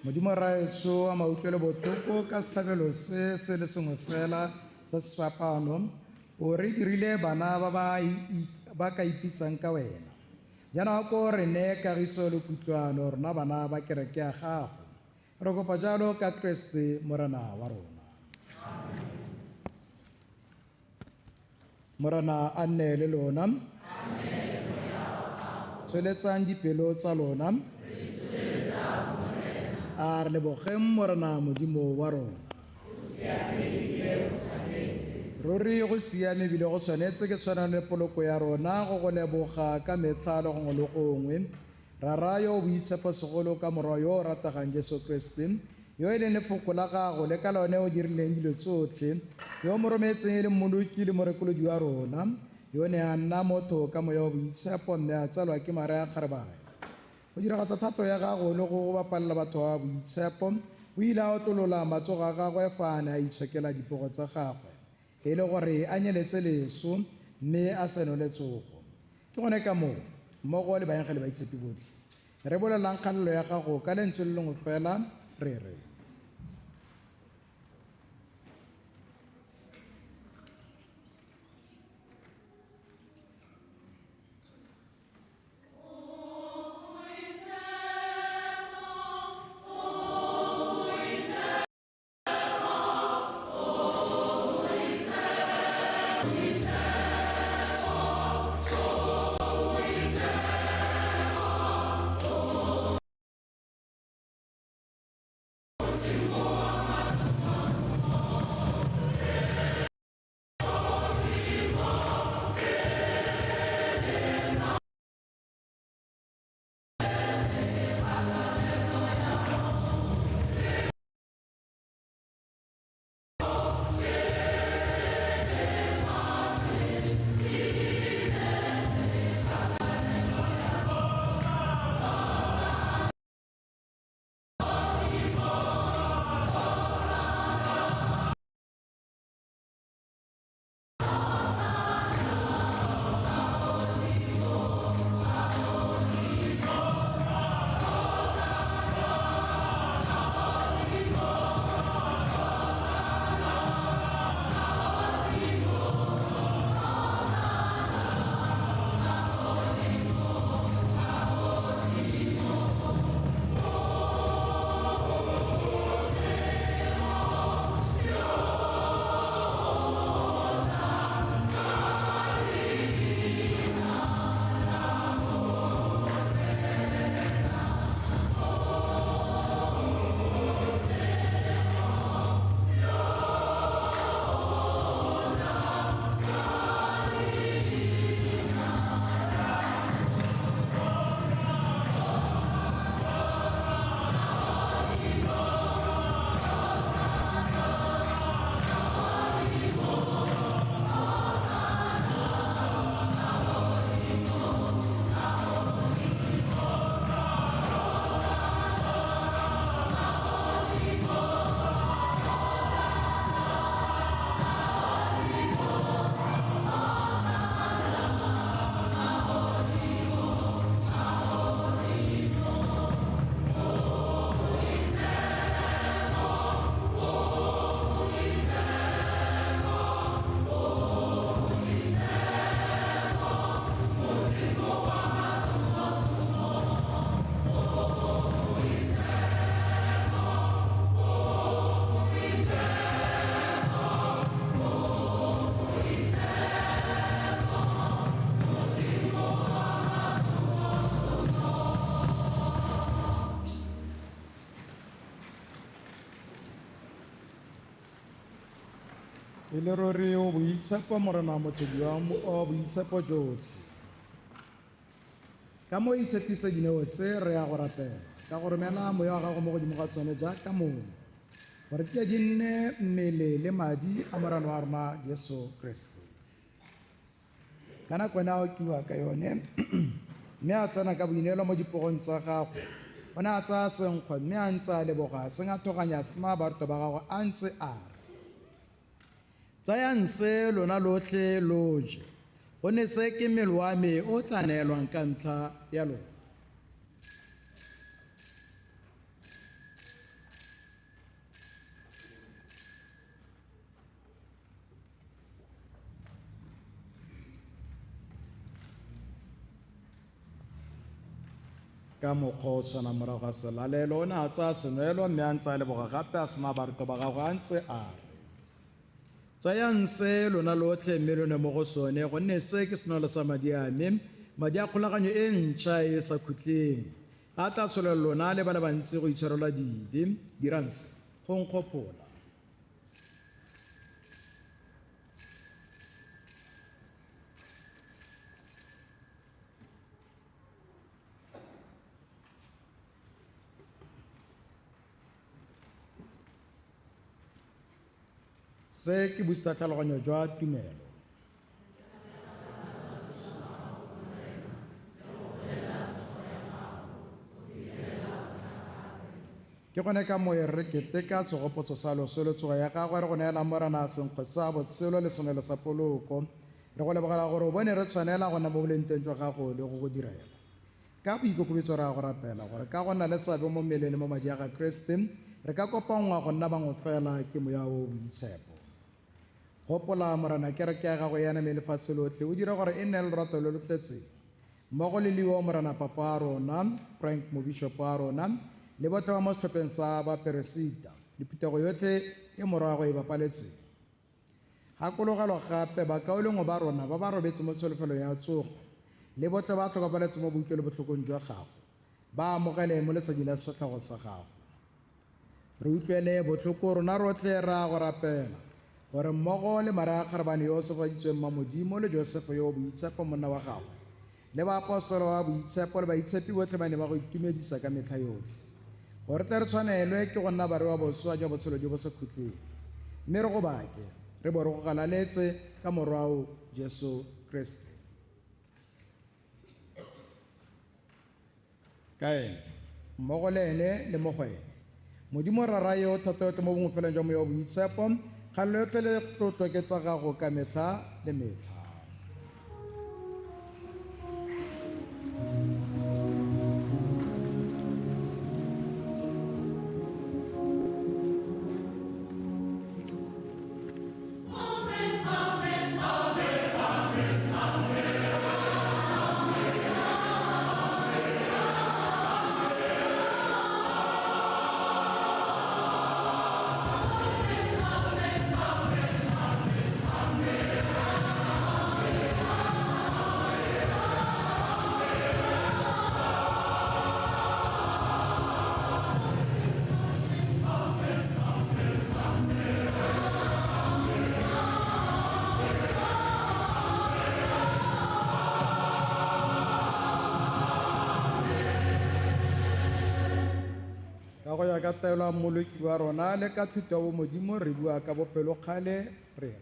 Modimo Rraetsho a mautlwelo botlhoko ka setlhabelo se se le sengwe fela sa sefapano o re dirile bana ba ba ka ipitsang ka wena. Jaanong ko re neye kagiso le kutlwano rona bana ba kereke ya gago. Re kopa jalo ka Kreste Morena wa rona. Morena a nne le lona. Tsweletsang dipelo tsa lona. A re lebogeng Morena Modimo wa rona. Ruri go siame ebile go tshwanetse ke tshwana le poloko ya rona go go leboga ka metlha le gongwe le gongwe. Rara yo o boitshepo segolo ka morwa yo o rategang Jesu Kreste, yo e leng lefoko la gago le ka lone o dirileng dilo tsotlhe, yo mo rometseng e le mmoloki le morekolodi wa rona, yo ne a nna motho ka moya o boitshepo mme a tsalwa ke Maria Kgarebane. Go diragatsa thato ya gago le go bapalela batho ba boitshepo, o ile a otlolola matsogo a gagwe fa a ne a itshokela dipogo tsa gagwe, e le gore a nyeletse leso mme a senole tsogo. Ke gone ka moo mmogo le baengele ba itshepi botlhe re bolelang kgalelo ya gago ka lentswe le lengwe fela re re. E le ruri o boitshepo Morena motswedi wa boitshepo jotlhe. Ka mo itshepisa dineo tse re ya go rapela ka go romela moya wa gago mo godimo ga tsone jaaka mongwe, gore di tle di nne mmele le madi a Morena wa rona Jesu Kreste. Ka nako ena a okiwa ka yone, Mme a tsena ka boineelo mo dipogong tsa gagwe. O ne a tsaya senkgwe mme a ntse a leboga, a se ngathoganya a se naya barutwa ba gagwe a ntse a re, tsayang se lona lotlhe lo je, gonne se ke mmele wa me o tla neelwang ka ntlha ya lona. Ka mokgwa o tshwana morago ga selalelo, o ne a tsaya senwelo mme a ntse a leboga gape a sena barutwa ba gagwe a ntse a re, tsayang se lona lotlhe mme lo nwe mo go sone, gonne se ke senwelo sa madi a me, madi a kgolaganyo e ntšha e e sa khutleng, a tla tsholela lona le ba le bantsi go itshwarelwa dibe. Dirang se go nkgopola. Se ke busetsa tlhaloganyo jwa tumelo. Ke gone ka moe re keteka segopotso sa loso le tsogo ya gagwe, re go neela Morena senkgwe sa botshelo le senwelo sa poloko. Re go lebogela gore o bone re tshwanela go nna mo boleng teng jwa gago le go go direla. Ka boikokobetso re a go rapela gore ka go nna le seabe mo mmeleng le mo madi a ga Kreste, re ka kopanngwa go nna bangwe fela ke moya o boitshepo. Gopola Morena kereke ya gago ya name lefatshe lotlhe, o dire gore e nne le lorato lo lo tletseng. Mmogo le Leo Morena papa wa rona, Frank mobishopo wa rona, le botlhe ba mo setlhopheng sa baperesita, le phuthego yotlhe e morwa gagwe e bapaletseng. Gakologelwa gape bakaulengwe ba rona ba ba robetse mo tsholofelong ya tsogo, le botlhe ba tlhokafaletse mo boutlwelobotlhokong jwa gago, ba amogele mo leseding la sefatlhego sa gago. Re utlwele botlhoko rona rotlhe re a go rapela, gore mmogo le Maria Kgarebane yo o segofaditsweng mma Modimo le Josefa yo o boitshepo monna wa gagwe, le baapostolo ba boitshepo le baitshepi botlhe ba ne ba go itumedisa ka metlha yotlhe, gore tle re tshwanelwe ke go nna barui ba boswa jwa botshelo jo bo sa khutleng, mme re go bake re bo re go galaletse ka morwao Jesu Kreste. Ka ene, mmogo le ene le mo go ene, Modimo Rara yo thata yotlhe mo bongwefeleng jwa moya wa boitshepo, kgalelo yotlhe le tlotlo ke tsa gago ka metlha le metlha. Ka go ya ka taelo ya Mmoloki wa rona le ka thuto ya bomodimo, re bua ka bopelokgale re re,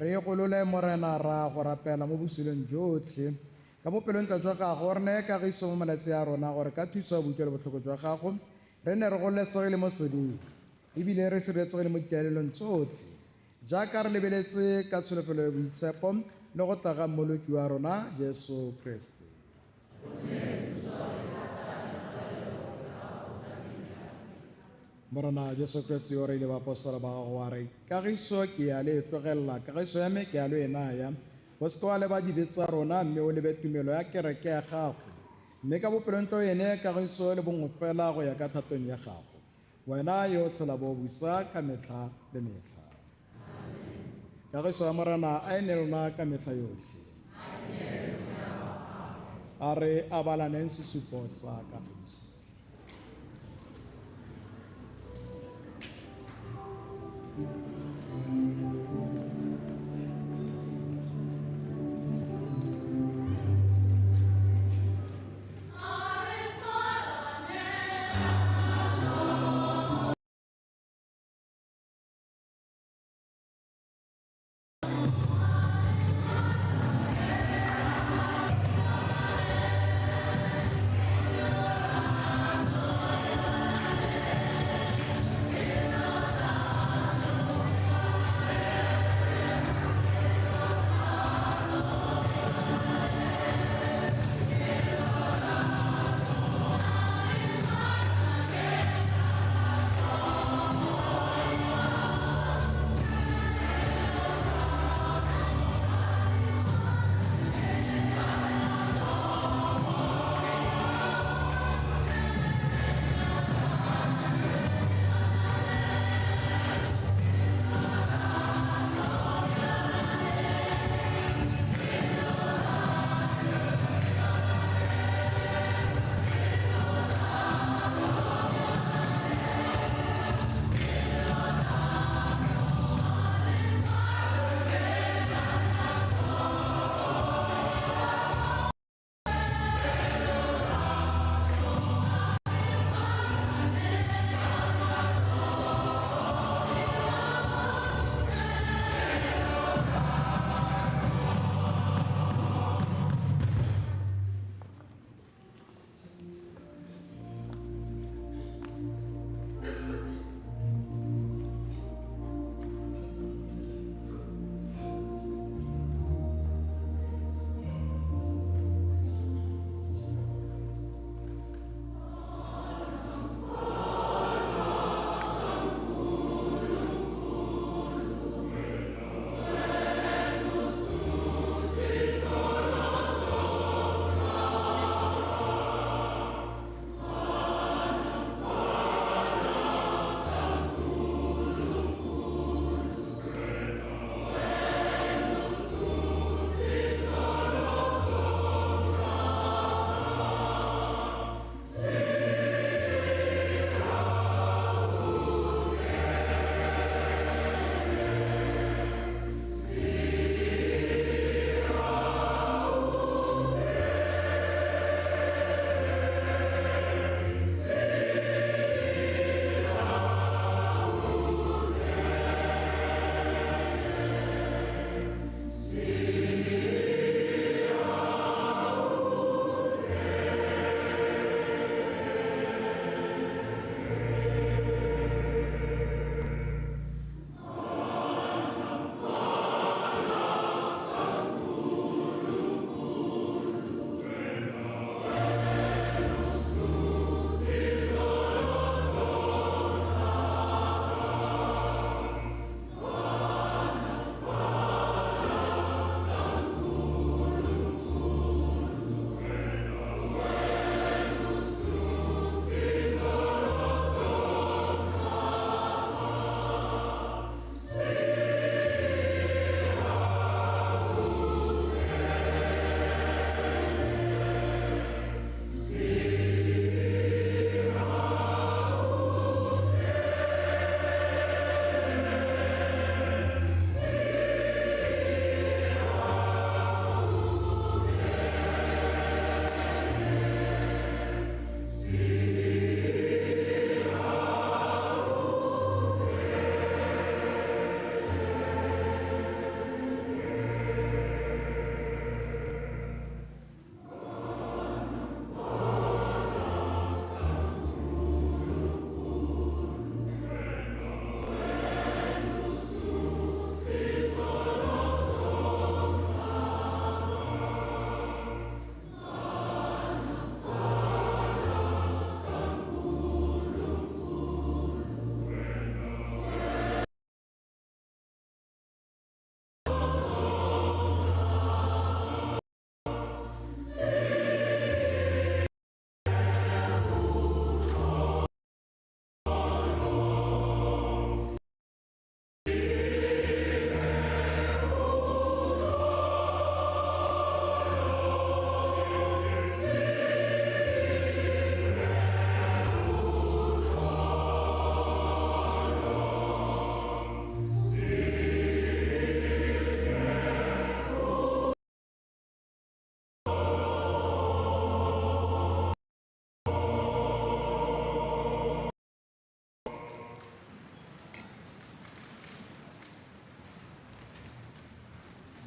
re golole Morena ra go rapela mo bosuleng jotlhe. Ka bopelontle jwa gago re neye kagiso mo malatsi a rona, gore ka thuso ya boutlwelobotlhoko jwa gago re nne re gololesegile mo sebeng, ebile re sireletsegile mo dikaelelong tsotlhe, jaaka re lebeletse ka tsholofelo ya boitshepo le go tla ga Mmoloki wa rona Jesu Kreste. Morena Jesu Kreste yo re ile baapostola ba gago wa re, kagiso ke ya le tlogelela, kagiso ya me ke ya lo e naya. O seke wa leba dibe tsa rona, mme o lebe tumelo ya kereke ya gago, mme ka bopelontle ene kagiso le bongwe fela go ya ka thatong ya gago, wena yo o tshela bo busa ka metlha le metlha. Kagiso ya Morena a e ne lona ka metlha yotlhe. A re abalaneng sesupo sa kagiso.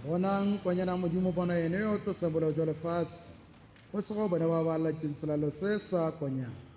Bonang kwanyana Modimo, bona ene yo o tlosang boleo jwa lefatshe. Go sego bone ba ba latseng selalo se sa konyana.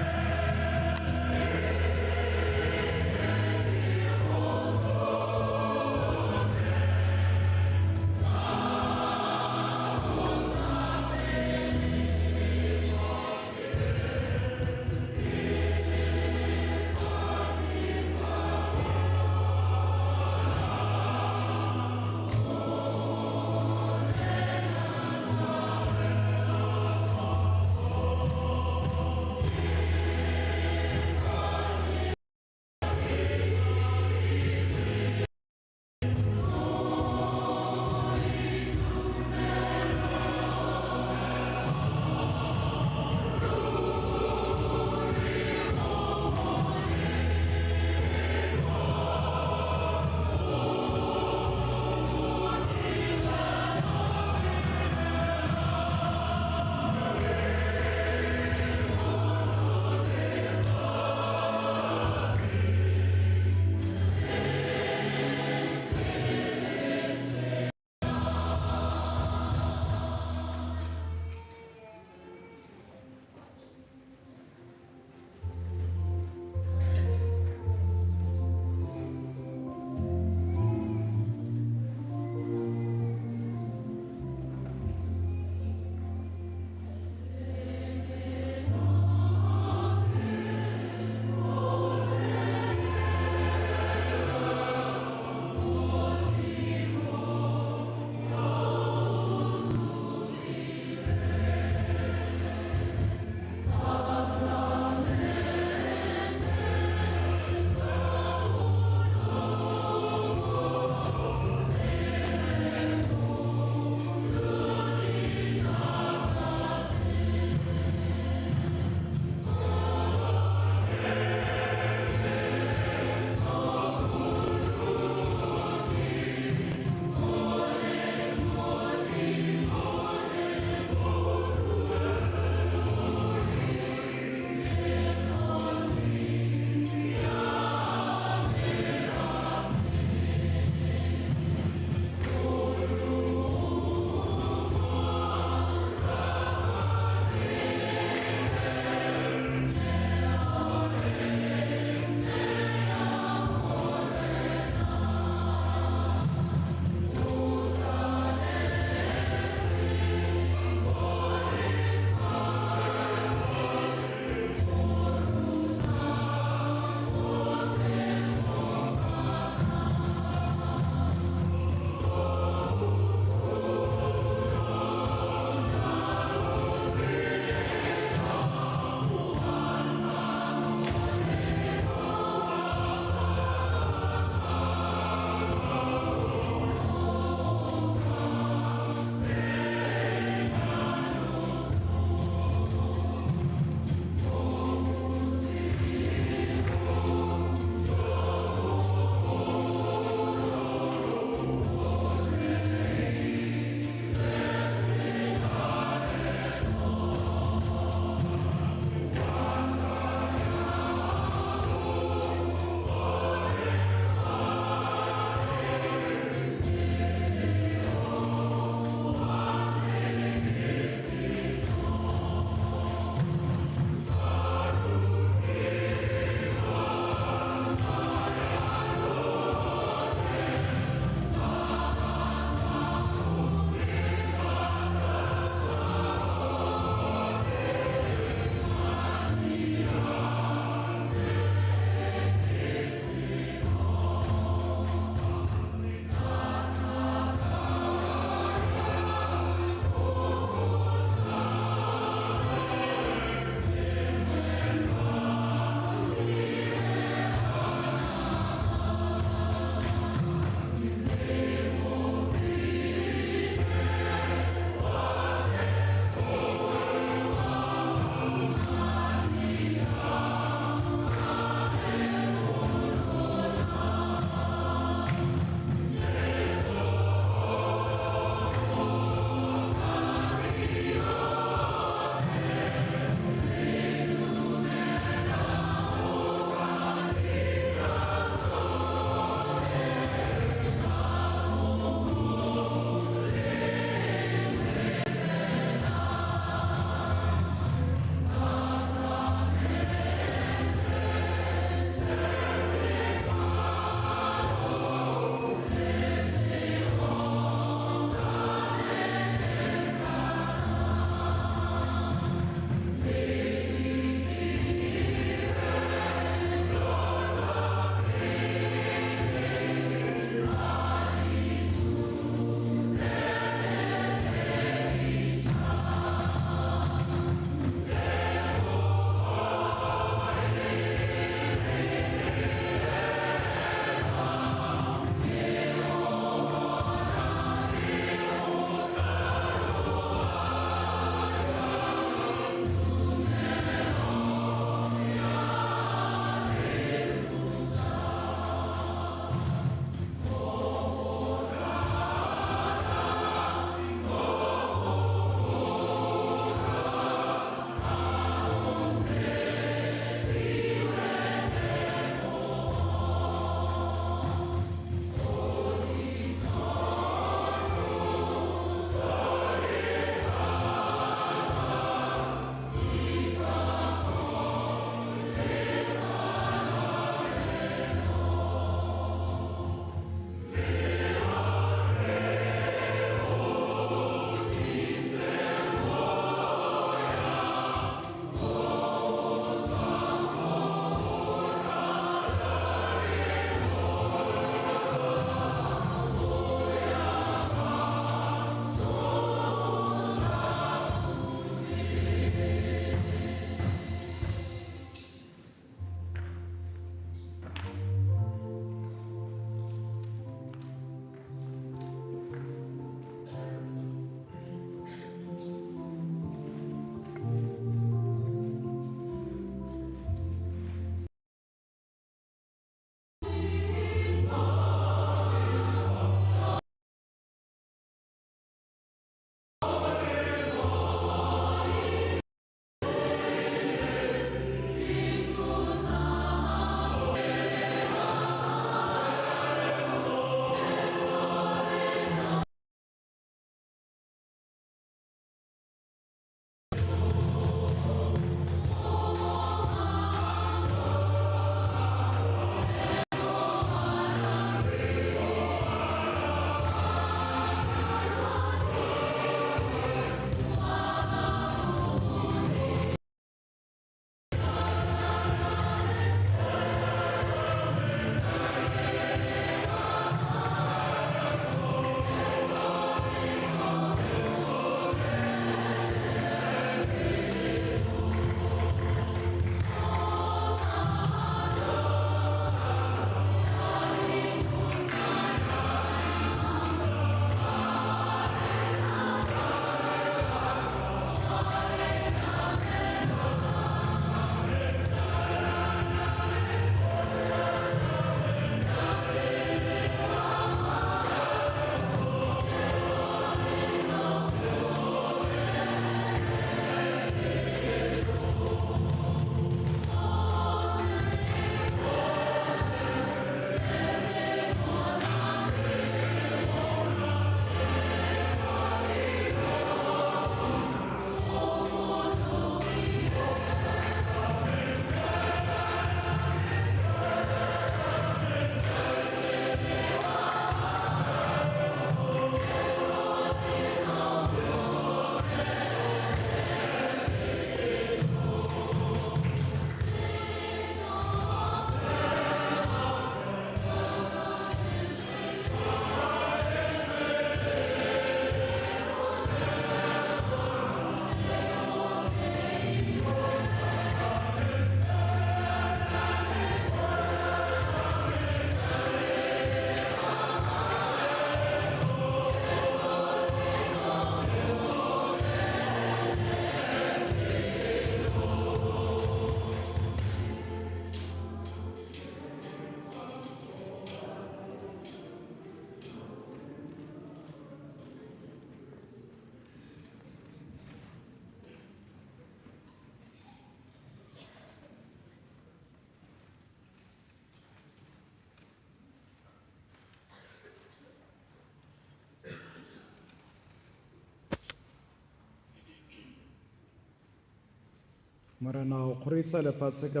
Morena o kgorisa lefatshe ka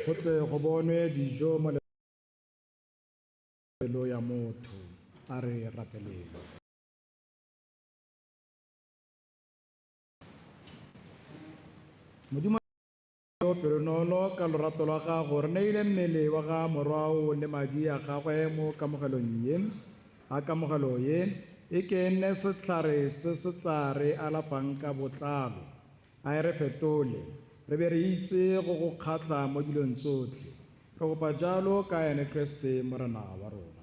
go tle go bonwe dijo mo pelo ya motho. A re rapeleng. Modimo yo pelonolo ka lorato lwa gago re neile mmele wa ga morwao le madi a gagwe mo kamogelong ye. A kamogelo ye e ke nne setlhare se se tla re alafang ka botlalo. A e re fetole, re be re itse go go kgatlha mo dilong tsotlhe. Re kopa jalo ka ene Kreste Morena wa rona.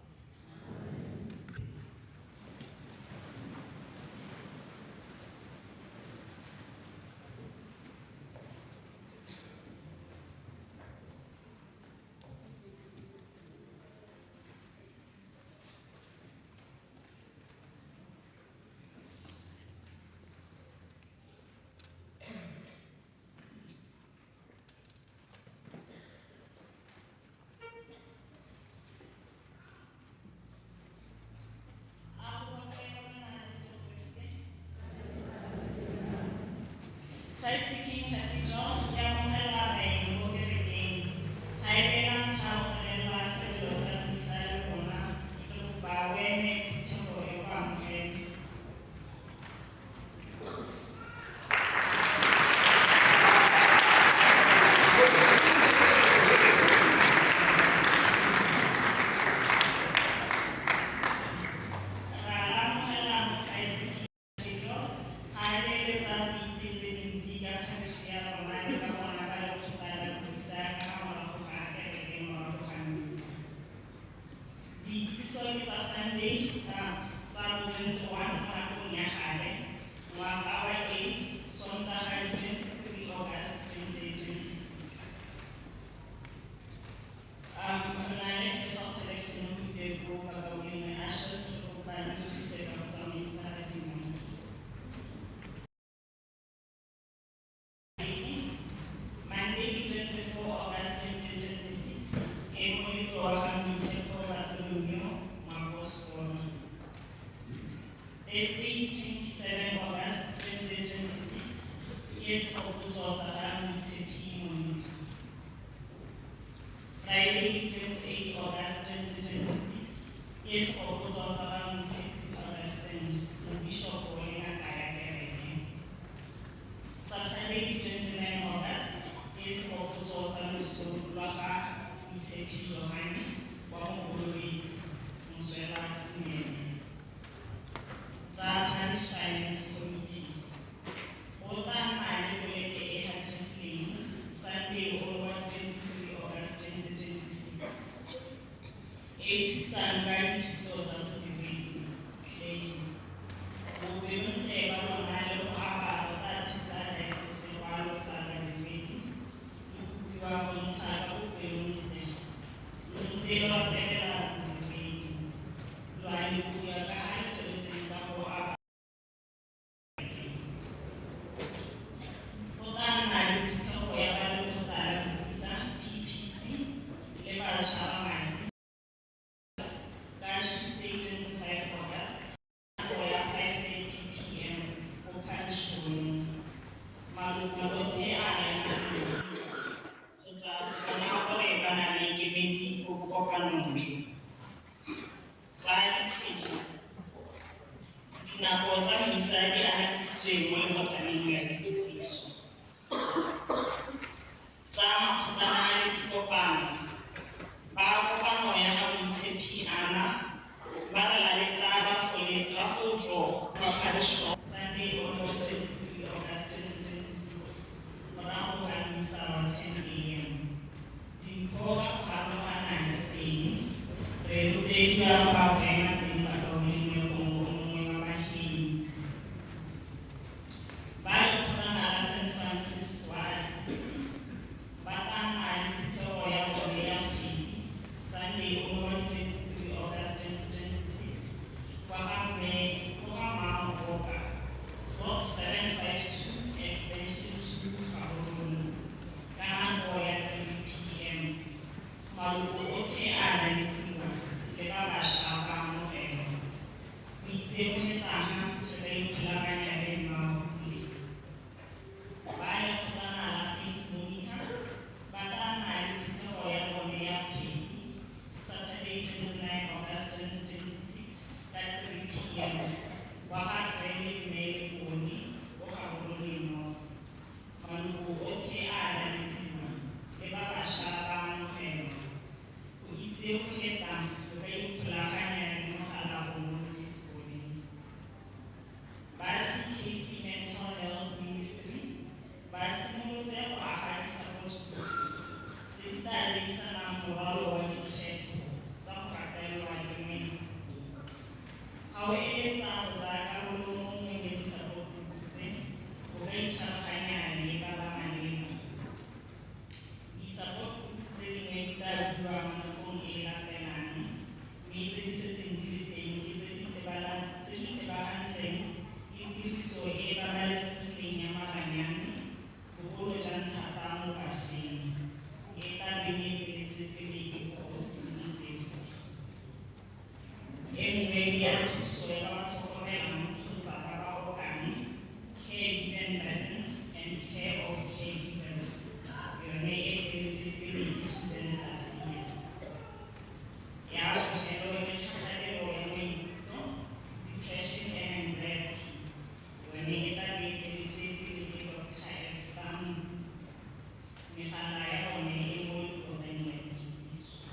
Christ the King Cathedral e amogela baeng mo kerekeng. Ga e le la ntlha go tsenela setlhabelo sa misa le rona, re kopa o eme phuthego e go amogele. Ra amogela mo Christ the King Cathedral, ga e eletsa go itse tse dintsi ka parish ya rona le ka bona ba lekgotla la bodisa ka fa morago ga kereke morago ga misa. Dikitsiso ke tsa Sunday ka sa bo 21 mo nakong ya gale, ngwaga wa A, Sontaga di 23 August 2026. Re na le special collection gompieno bakaulengwe ushers re kopa le thuse ka go tsamaisa dinako. Monday, 24 August 2026, ke moletlo wa ga Moitshepo Bartholomew Moapostola. Thursday, 27 August 2026, ke segopotso sa ga Moitshepi Monica. Friday, 28 August 2026, ke segopotso sa ga Moitshepi Augustine, mobishopo le ngaka ya kereke. Saturday, 29 August, ke segopotso sa loso lwa ga Moitshepi Johane wa Mokolobetsi, moswela tumelo. Tsa Parish Finance Committee. Go tla nna le koleke e haphegileng Sunday o wa 23 August 2026. E thusang ka dithuto tsa bodiredi, clergy. Bopelontle ba lona le go aba go tla thusa diocese go alosa badiredi. Le kopiwa go ntsha ka bopelontle. Lo ntse lo rapelela bodiredi. Lo a lebogiwa ka ha le tsweletseng ka go aba. Go tla nna le phuthego ya ba lekgotla la bodisa PPC le batshwara madi ka Tuesday 25 August nako ya 5:30 p.m. ko parish hall. Maloko otlhe a yang kgotsa go bona gore ba na le kemedi ko bokopanong jo. Tsa liturgy. Dinako tsa misa di anamisitswe mo lebotaneng la dikitsiso. Tsa makgotlana le dikopano. Ba kopano ya ga Moitshepi Anna ba re laletsa raffle draw kwa parish hall Sunday on 23 August 2026 morago ga misa wa 10 a.m. Dimpho ka go farologana di teng. Re rotloediwa go ba go ema teng bakaulengwe gongwe o mongwe wa bahenyi. Ba lekgotlana la St. Francis wa Assisi ba tla nna le phuthego ya bone ya kgwedi Sunday o wa 23 August 2026 kwa ga mme kwa ga Mmamoboka, plot 752 extension 2 Gaborone ka nako ya 3 p.m. Maloko otlhe a lalediwa le ba bašwa ba amogelwa. Go itse go fetang re ka ikgolaganya le Mmapule. Tiriso e e babalesegileng ya maranyane, bogolo jang thata mo bašweng, e tla beng e eteletswe pele ke Kgosi Teffo. E nngwe ke ya thuso ya ba ba tlhokomelang kgotsa ba ba okang, Caregiving Burden and Care of Caregivers, yone e eteletswe pele ke Suzan Tasia. Ya bofelo ke kgatelelo ya maikutlo, depression and anxiety, yone e tla be e eteletswe pele ke Dr. Esther Mbu. Megala ya bone e mo leboteng la dikitsiso.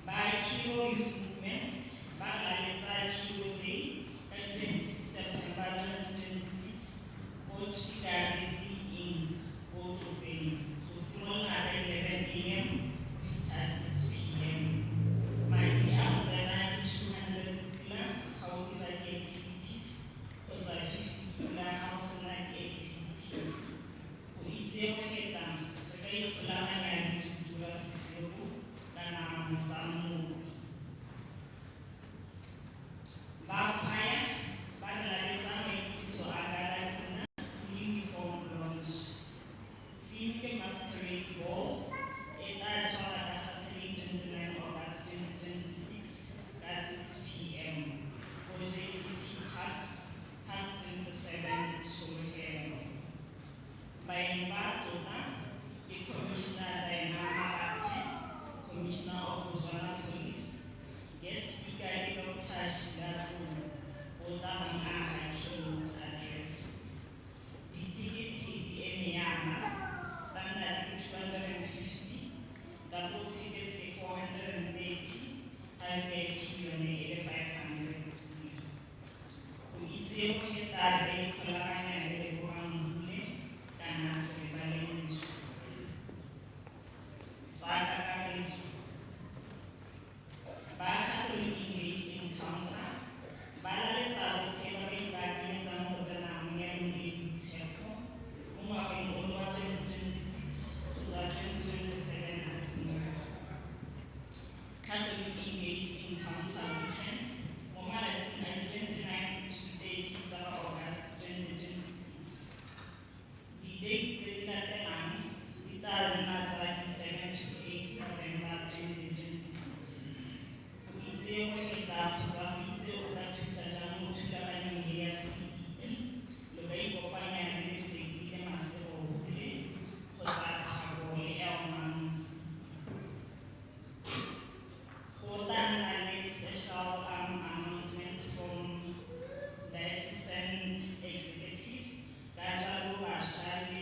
Ba Hero Youth Movement ba laletsa Hero Day ka 26 September 2026 ko Chikaredi Inn ko Topeng go simolola ka 11 a.m. go fitlha 6 p.m. Madi a go tsena ke 200 pula ga o dira di-activities kgotsa 50 pula ga o sena di-activities. Go itse go feta re ka ikgolaganya le Tutura Sesego kana Mosammobi. Ba choir ba re laletsa maitiso a gala dinner le uniform launch. Theme ke Masquerade Ball e tla tshwara ka Saturday 29 August 2026 ka 6 p.m. ko JCT Park, Park 27, Tshologelo. Baeng ba tlotla ke Commissioner Dinah Marathe, Commissioner of Botswana Police. Guest speaker ke Dr. Sheila Tlou, o tla bang a aga keynote address. Ditekete di eme yana, standard ke 250, double ticket ke 430, ga VIP yone e le 500 pula. Go itse go feta re ka ikgolaganya le Lebogang Mmule kana Serebaleng Ntshukudu. Tsa kakaretso. Ba Catholic Engaged Encounter ba laletsa botlhe ba ba ipaakanyetsang go tsena mo nyalong e e boitshepo mo ngwageng ono wa 2026 kgotsa 2027 a simologa. Catholic Engaged Encounter Weekend mo malatsing a di 29 to 30 tsa August 2026. Di-date tse di latelang di tla nna tsa di 7 to 8 November 2026. Go itse go feta kgotsa go itse o ka thusa jang mo thulaganyong e ya CEE, lo ka ikopanya le Lesedi le Masego Hule kgotsa Thabo le Elmans. Go tla nna le special announcement from Diocesan Executive, ka jalo bašwa le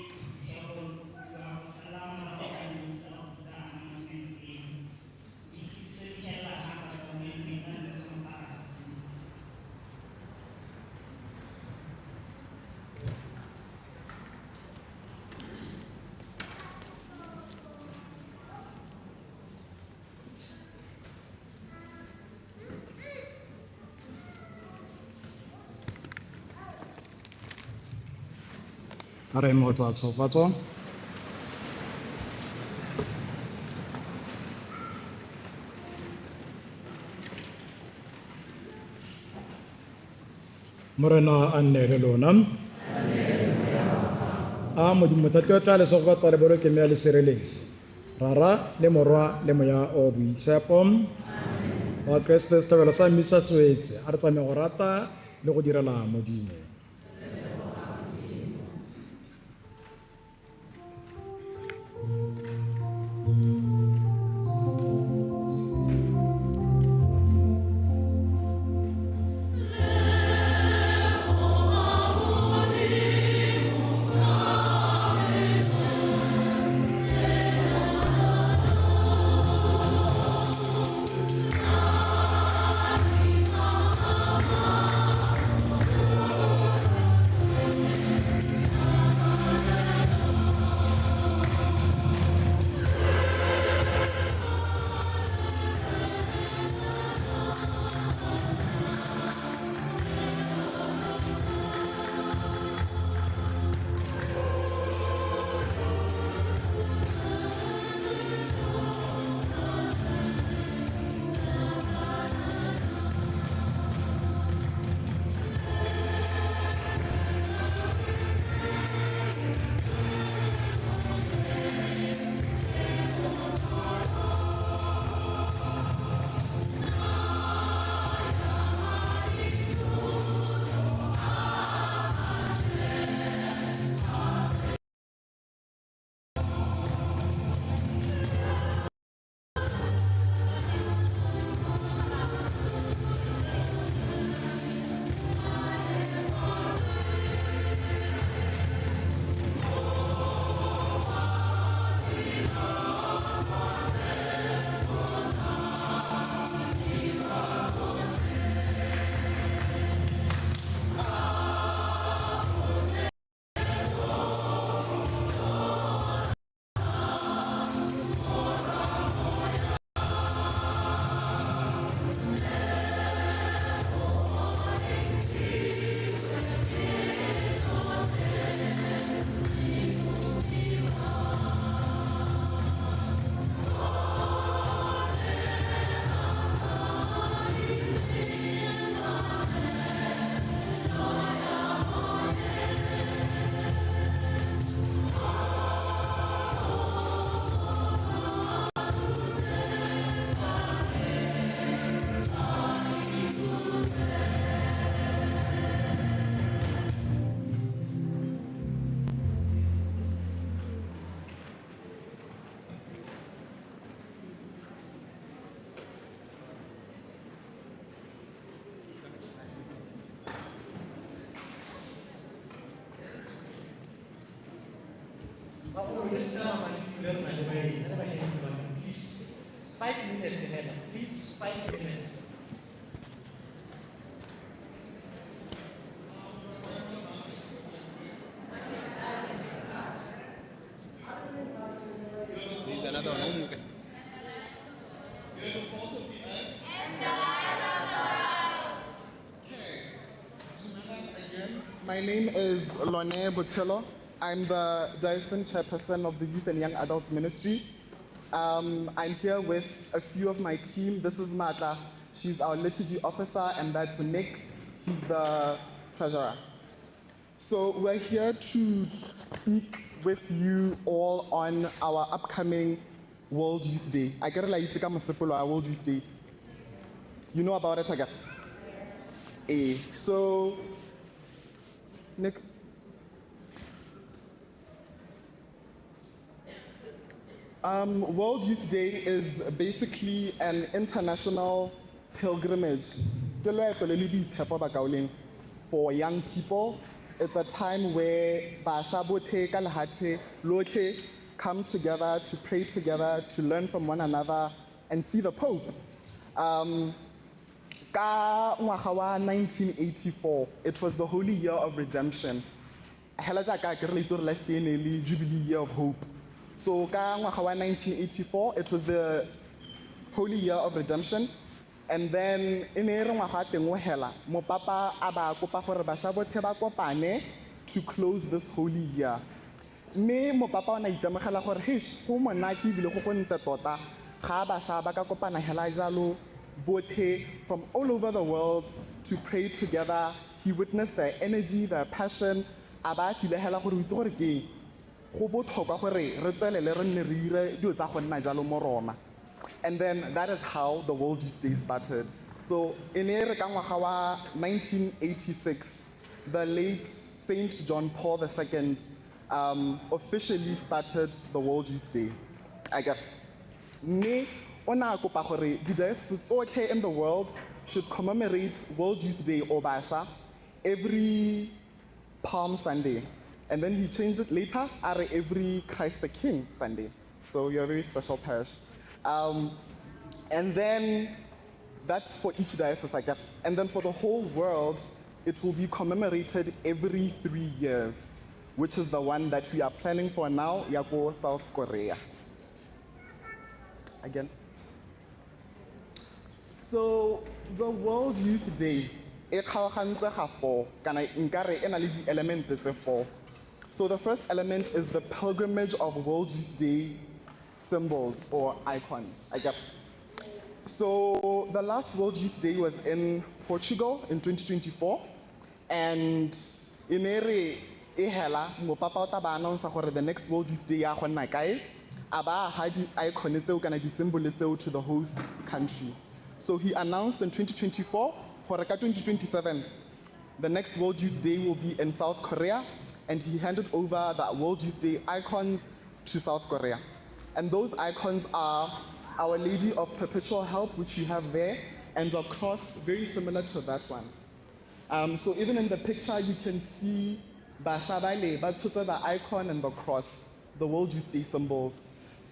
phuthego lo kopiwa go sala morago ka misa ka announcement eno. Dikitsiso di helela ga bakaulengwe ba le Sontaga se sengwe. A re eme go tsaya tshegofatso. Morena a nne le lona. A Modimo Tate o tla le segofatsa le boloke mme a le sireletse. Rara le Morwa le Moya o Boitshepo. Wa Kreste setlhabelo sa mmisa se wetse. A re tsamaye go rata le go direla Modimo. Thank Please, 5 minutes, Hela. Please, 5 minutes. You're the salt of the earth and the light of the world. Okay. Again, my name is Lone Botello. I'm the Diocesan Chairperson of the Youth and Young Adults Ministry. I'm here with a few of my team. This is Mata. She's our liturgy officer, and that's Nick. He's the treasurer. So we're here to speak with you all on our upcoming World Youth Day. I get like World Youth Day. You know about it, I get. So, Nick. World Youth Day is basically an international pilgrimage for young people. It's a time where basha botlhe ka lehatshe lotlhe come together to pray together, to learn from one another, and see the Pope. Ka ngwaga wa 1984, it was the Holy Year of Redemption. Hela jaaka ke re le itse gore last year ne le Jubilee Year of Hope. So ka ngwaga wa 1984, it was the Holy Year of Redemption. And then e ne e re ngwaga wa teng o hela, mopapa a ba kopa gore bašwa botlhe ba kopane to close this holy year. Mme mopapa o ne a itemogela gore heish, go monate ebile go go ntle tota ga bašwa ba ka kopana hela jalo botlhe from all over the world to pray together. He witnessed their energy, their passion, a ba a file hela gore o itse gore ke eng, go botlhokwa gore re tswelele re nne re ire dilo tsa go nna jalo mo Roma. And then that is how the World Youth Day started. So in e re ka ngwaga wa 1986, the late Saint John Paul II officially started the World Youth Day. I get. Mme o ne a kopa gore di-diocese tsotlhe in the world should commemorate World Youth Day or basha every Palm Sunday. And then he changed it later, a re every Christ the King Sunday. So you're a very special parish. And then that's for each diocese, I get. And then for the whole world, it will be commemorated every 3 years, which is the one that we are planning for now, Yako, South Korea. Again. So the World Youth Day, e kgaogantswe ga four, kana nkare e na le di-element tse four. So the first element is the pilgrimage of World Youth Day symbols or icons, I get. So the last World Youth Day was in Portugal in 2024, and e ne re e hela, mopapa o tla ba announce gore the next World Youth Day ya go nna kae, a ba ha di-icon tseo kana di-symbol tseo to the host country. So he announced in 2024, gore ka 2027, the next World Youth Day will be in South Korea, and he handed over the World Youth Day icons to South Korea. And those icons are Our Lady of Perpetual Help, which you have there, and a cross very similar to that one. So even in the picture, you can see basha bale, ba tshotse the icon and the cross, the World Youth Day symbols.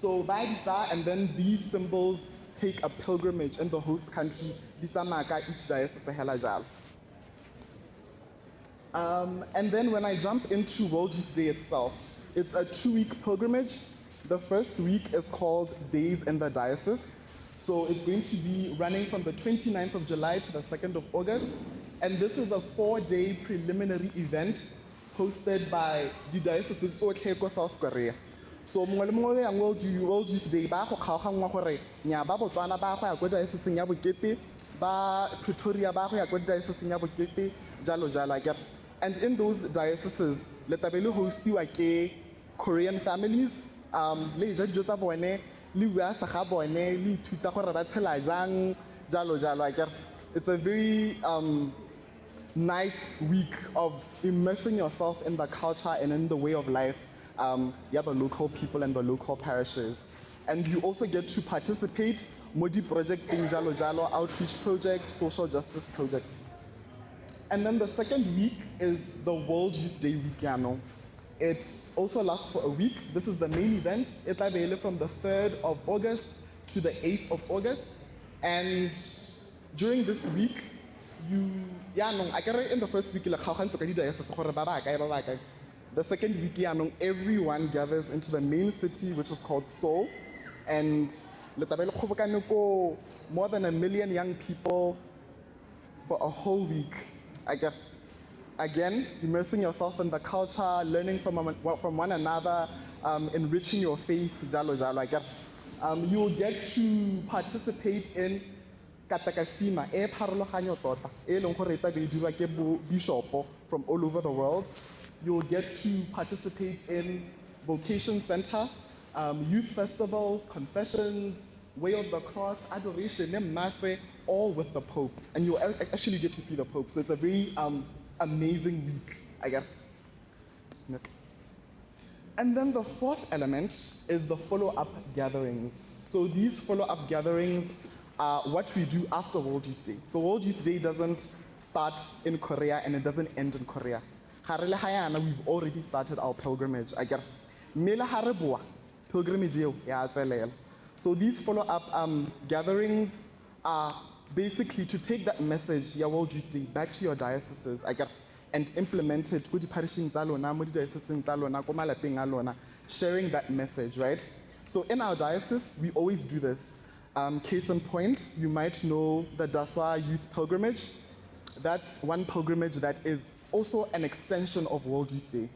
So ba di tsaya, and then these symbols take a pilgrimage in the host country, di tsamaya ka each diocese hela jalo. And then when I jump into World Youth Day itself, it's a 2-week pilgrimage. The first week is called Days in the Diocese. So it's going to be running from the 29th of July to the 2nd of August. And this is a 4-day preliminary event hosted by the Diocese tsotlhe ko South Korea. So mongwe le mongwe o yang World Youth Day, ba go kgaoganngwa gore nya ba Botswana ba go ya ko dioceseng ya Bokete, ba Pretoria ba go ya ko dioceseng ya Bokete, jalo jalo, I get. And in those dioceses, le tlabe le hostiwa ke Korean families, le ja dijo tsa bone, le bua sa ga bone, le ithuta gore ba tshela jang, jalo jalo, I get. It's a very nice week of immersing yourself in the culture and in the way of life, the local people and the local parishes. And you also get to participate Modi project in jalo jalo, outreach project, social justice project. And then the second week is the World Youth Day week, yano. It also lasts for a week. This is the main event. E tla be e le from the 3rd of August to the 8th of August. And during this week, you, yaanong, akere in the first week, le kgaogantse ka di-diocese gore ba ba kae, ba ba kae. The second week, yaanong, everyone gathers into the main city, which is called Seoul. And le tla be le kgobokane ko more than 1 million young people for a whole week. Again, immersing yourself in the culture, learning from one another, enriching your faith, jalo jalo. You'll get to participate in katakasima e pharologanyo tota e leng gore e tla be e dirwa ke bo bishopo from all over the world. You'll get to participate in vocation center, youth festivals, confessions, way of the cross, adoration, le masse, all with the Pope. And you'll actually get to see the Pope. So it's a very amazing week, I guess. Okay. And then the fourth element is the follow-up gatherings. So these follow-up gatherings are what we do after World Youth Day. So World Youth Day doesn't start in Korea and it doesn't end in Korea. Ga re le ga yana, we've already started our pilgrimage. Akere. Mme le ga re boa, pilgrimage eo ya tswelela. So these follow-up gatherings are basically to take that message, ya World Youth Day, back to your dioceses, akere, and implement it ko di-parishing tsa lona, mo di-dioceseng tsa lona, ko malapeng a lona, sharing that message, right? So in our diocese, we always do this. Case in point, you might know the Daswa Youth Pilgrimage. That's one pilgrimage that is also an extension of World Youth Day.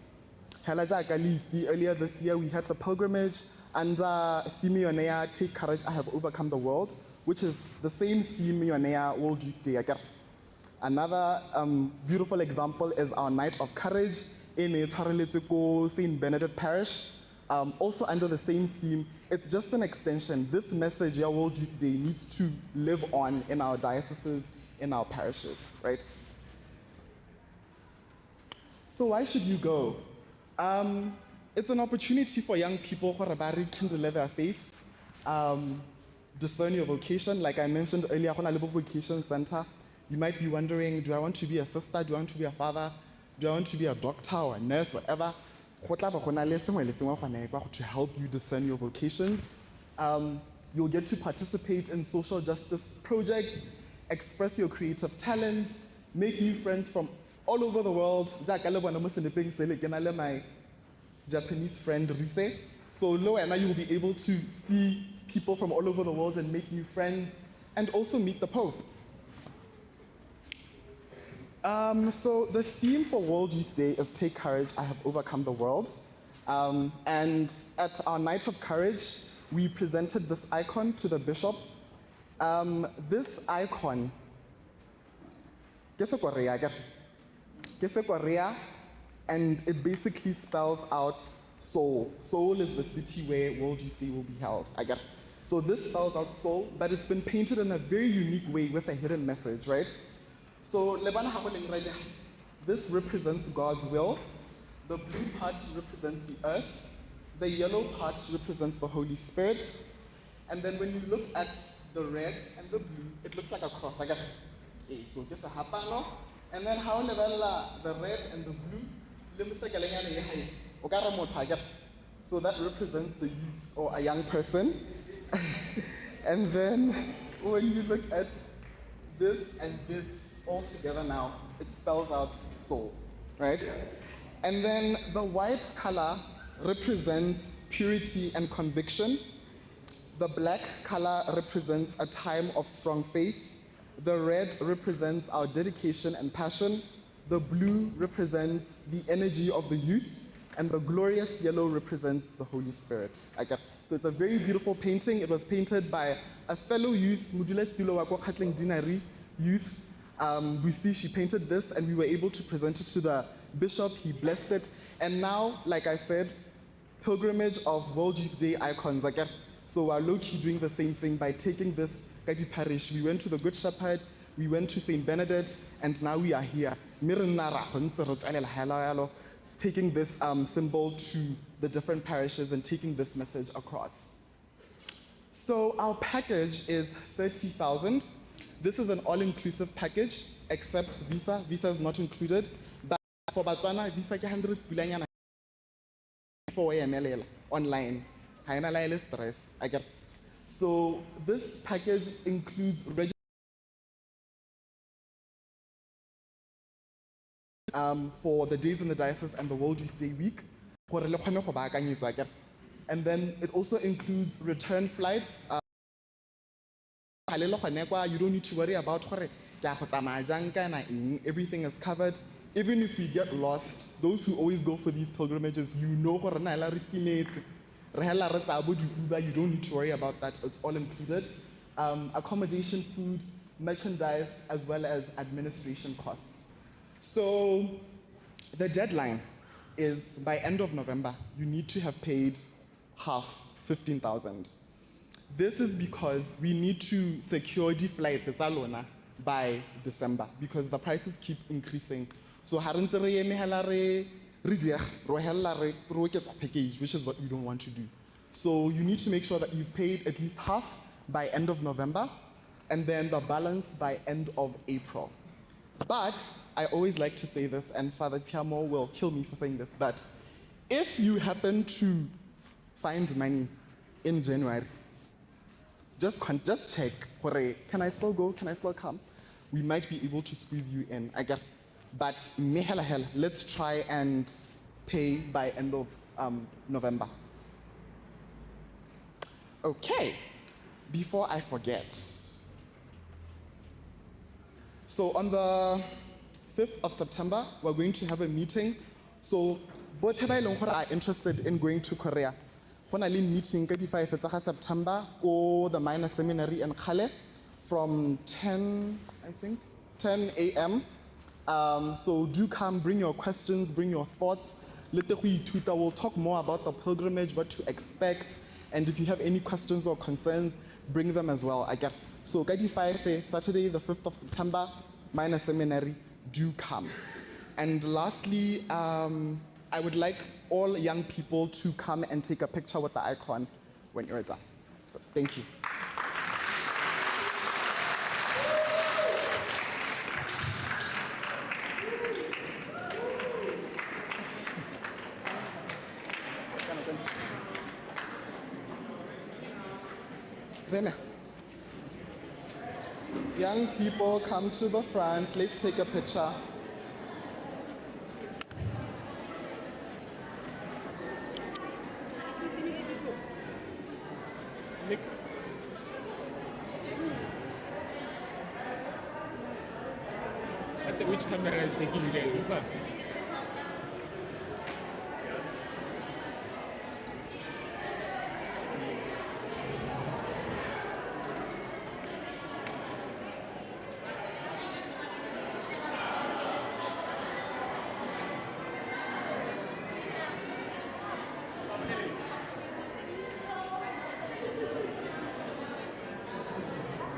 Hela jaaka le itse, earlier this year we had the pilgrimage under theme yone ya Take Courage, I Have Overcome the World, which is the same theme yone ya World Youth Day. Akere. Another beautiful example is our Night of Courage in ko St. Bernadette Parish, also under the same theme. It's just an extension. This message, ya World Youth Day, needs to live on in our dioceses, in our parishes, right? So why should you go? It's an opportunity for young people gore ba rekindle their faith, discern your vocation. Like I mentioned earlier, go na le bo vocation center. You might be wondering, do I want to be a sister? Do I want to be a father? Do I want to be a doctor or a nurse, whatever? Go tla ba go na le sengwe le sengwe gone kwa to help you discern your vocations. You'll get to participate in social justice projects, express your creative talents, make new friends from all over the world. Jaaka le bona mo senepeng sele, ke na le my Japanese friend Rise. So le wena, you'll be able to see people from all over the world and make new friends and also meet the Pope. So the theme for World Youth Day is Take Courage, I Have Overcome the World. And at our Night of Courage, we presented this icon to the bishop. This icon, ke Sekorea, akere? Ke Sekorea, and it basically spells out Seoul. Seoul is the city where World Youth Day will be held. Akere? So this spells out Seoul, but it's been painted in a very unique way with a hidden message, right? So le bona ha go leng right, this represents God's will. The blue part represents the earth. The yellow part represents the Holy Spirit. And then when you look at the red and the blue, it looks like a cross. Akere. So ke sehapano. And then ha o lebella the red and the blue, le mosekelenyana e hae, o ka re motho akere. So that represents the youth or a young person. And then when you look at this and this all together now, it spells out soul, right? And then the white color represents purity and conviction. The black color represents a time of strong faith. The red represents our dedication and passion. The blue represents the energy of the youth. And the glorious yellow represents the Holy Spirit. Okay. So it's a very beautiful painting. It was painted by a fellow youth, Modulasetulo wa ko Kgatleng Deanery youth. We see she painted this, and we were able to present it to the bishop. He blessed it. And now, like I said, pilgrimage of World Youth Day icons. Okay? So we're low-key doing the same thing by taking this Kati parish. We went to the Good Shepherd, we went to St. Bernadette, and now we are here. Mme re nna ra go ntse re tswelela hela yalo, taking this symbol to the different parishes and taking this message across. So our package is 30,000. This is an all-inclusive package, except visa. Visa is not included. But for Botswana, visa ke 100 pulanyana. 4 a.m. online. Ga ena la e le stress, akere. So this package includes for the days in the diocese and the World Youth Day week. Gore le kgone go baakanyetswa, akere. And then it also includes return flights. Ga le le gone kwa, you don't need to worry about gore ke a go tsamaya jang kana eng. Everything is covered. Even if we get lost, those who always go for these pilgrimages, you know gore na la re timetse. Re hela re tsaya bo di-Uber, you don't need to worry about that. It's all included. Accommodation, food, merchandise, as well as administration costs. So the deadline is by end of November, you need to have paid half, 15,000. This is because we need to secure the flight tsa lona by December because the prices keep increasing. So ha re ntse re eme hela re diega, ro hella re oketsa package, which is what you don't want to do. So you need to make sure that you've paid at least half by end of November and then the balance by end of April. But I always like to say this, and Father Tiamo will kill me for saying this, but if you happen to find money in January, just check, hore, can I still go? Can I still come? We might be able to squeeze you in. I get, but me hela hela, let's try and pay by end of November. Okay, before I forget. So on the 5th of September, we're going to have a meeting. So both ba e leng gore are interested in going to Korea, go na le meeting ka di 5 tsa ga September ko the Minor Seminary in Kgale from 10, I think, 10 a.m. So do come, bring your questions, bring your thoughts. Le te go ithuta. We'll talk more about the pilgrimage, what to expect, and if you have any questions or concerns, bring them as well. I get. So ka di 5, Saturday, the 5th of September, Minor Seminary, do come. And lastly, I would like all young people to come and take a picture with the icon when you're done. So thank you. Reme. Young people, come to the front. Let's take a picture. Which camera is taking you there? This one?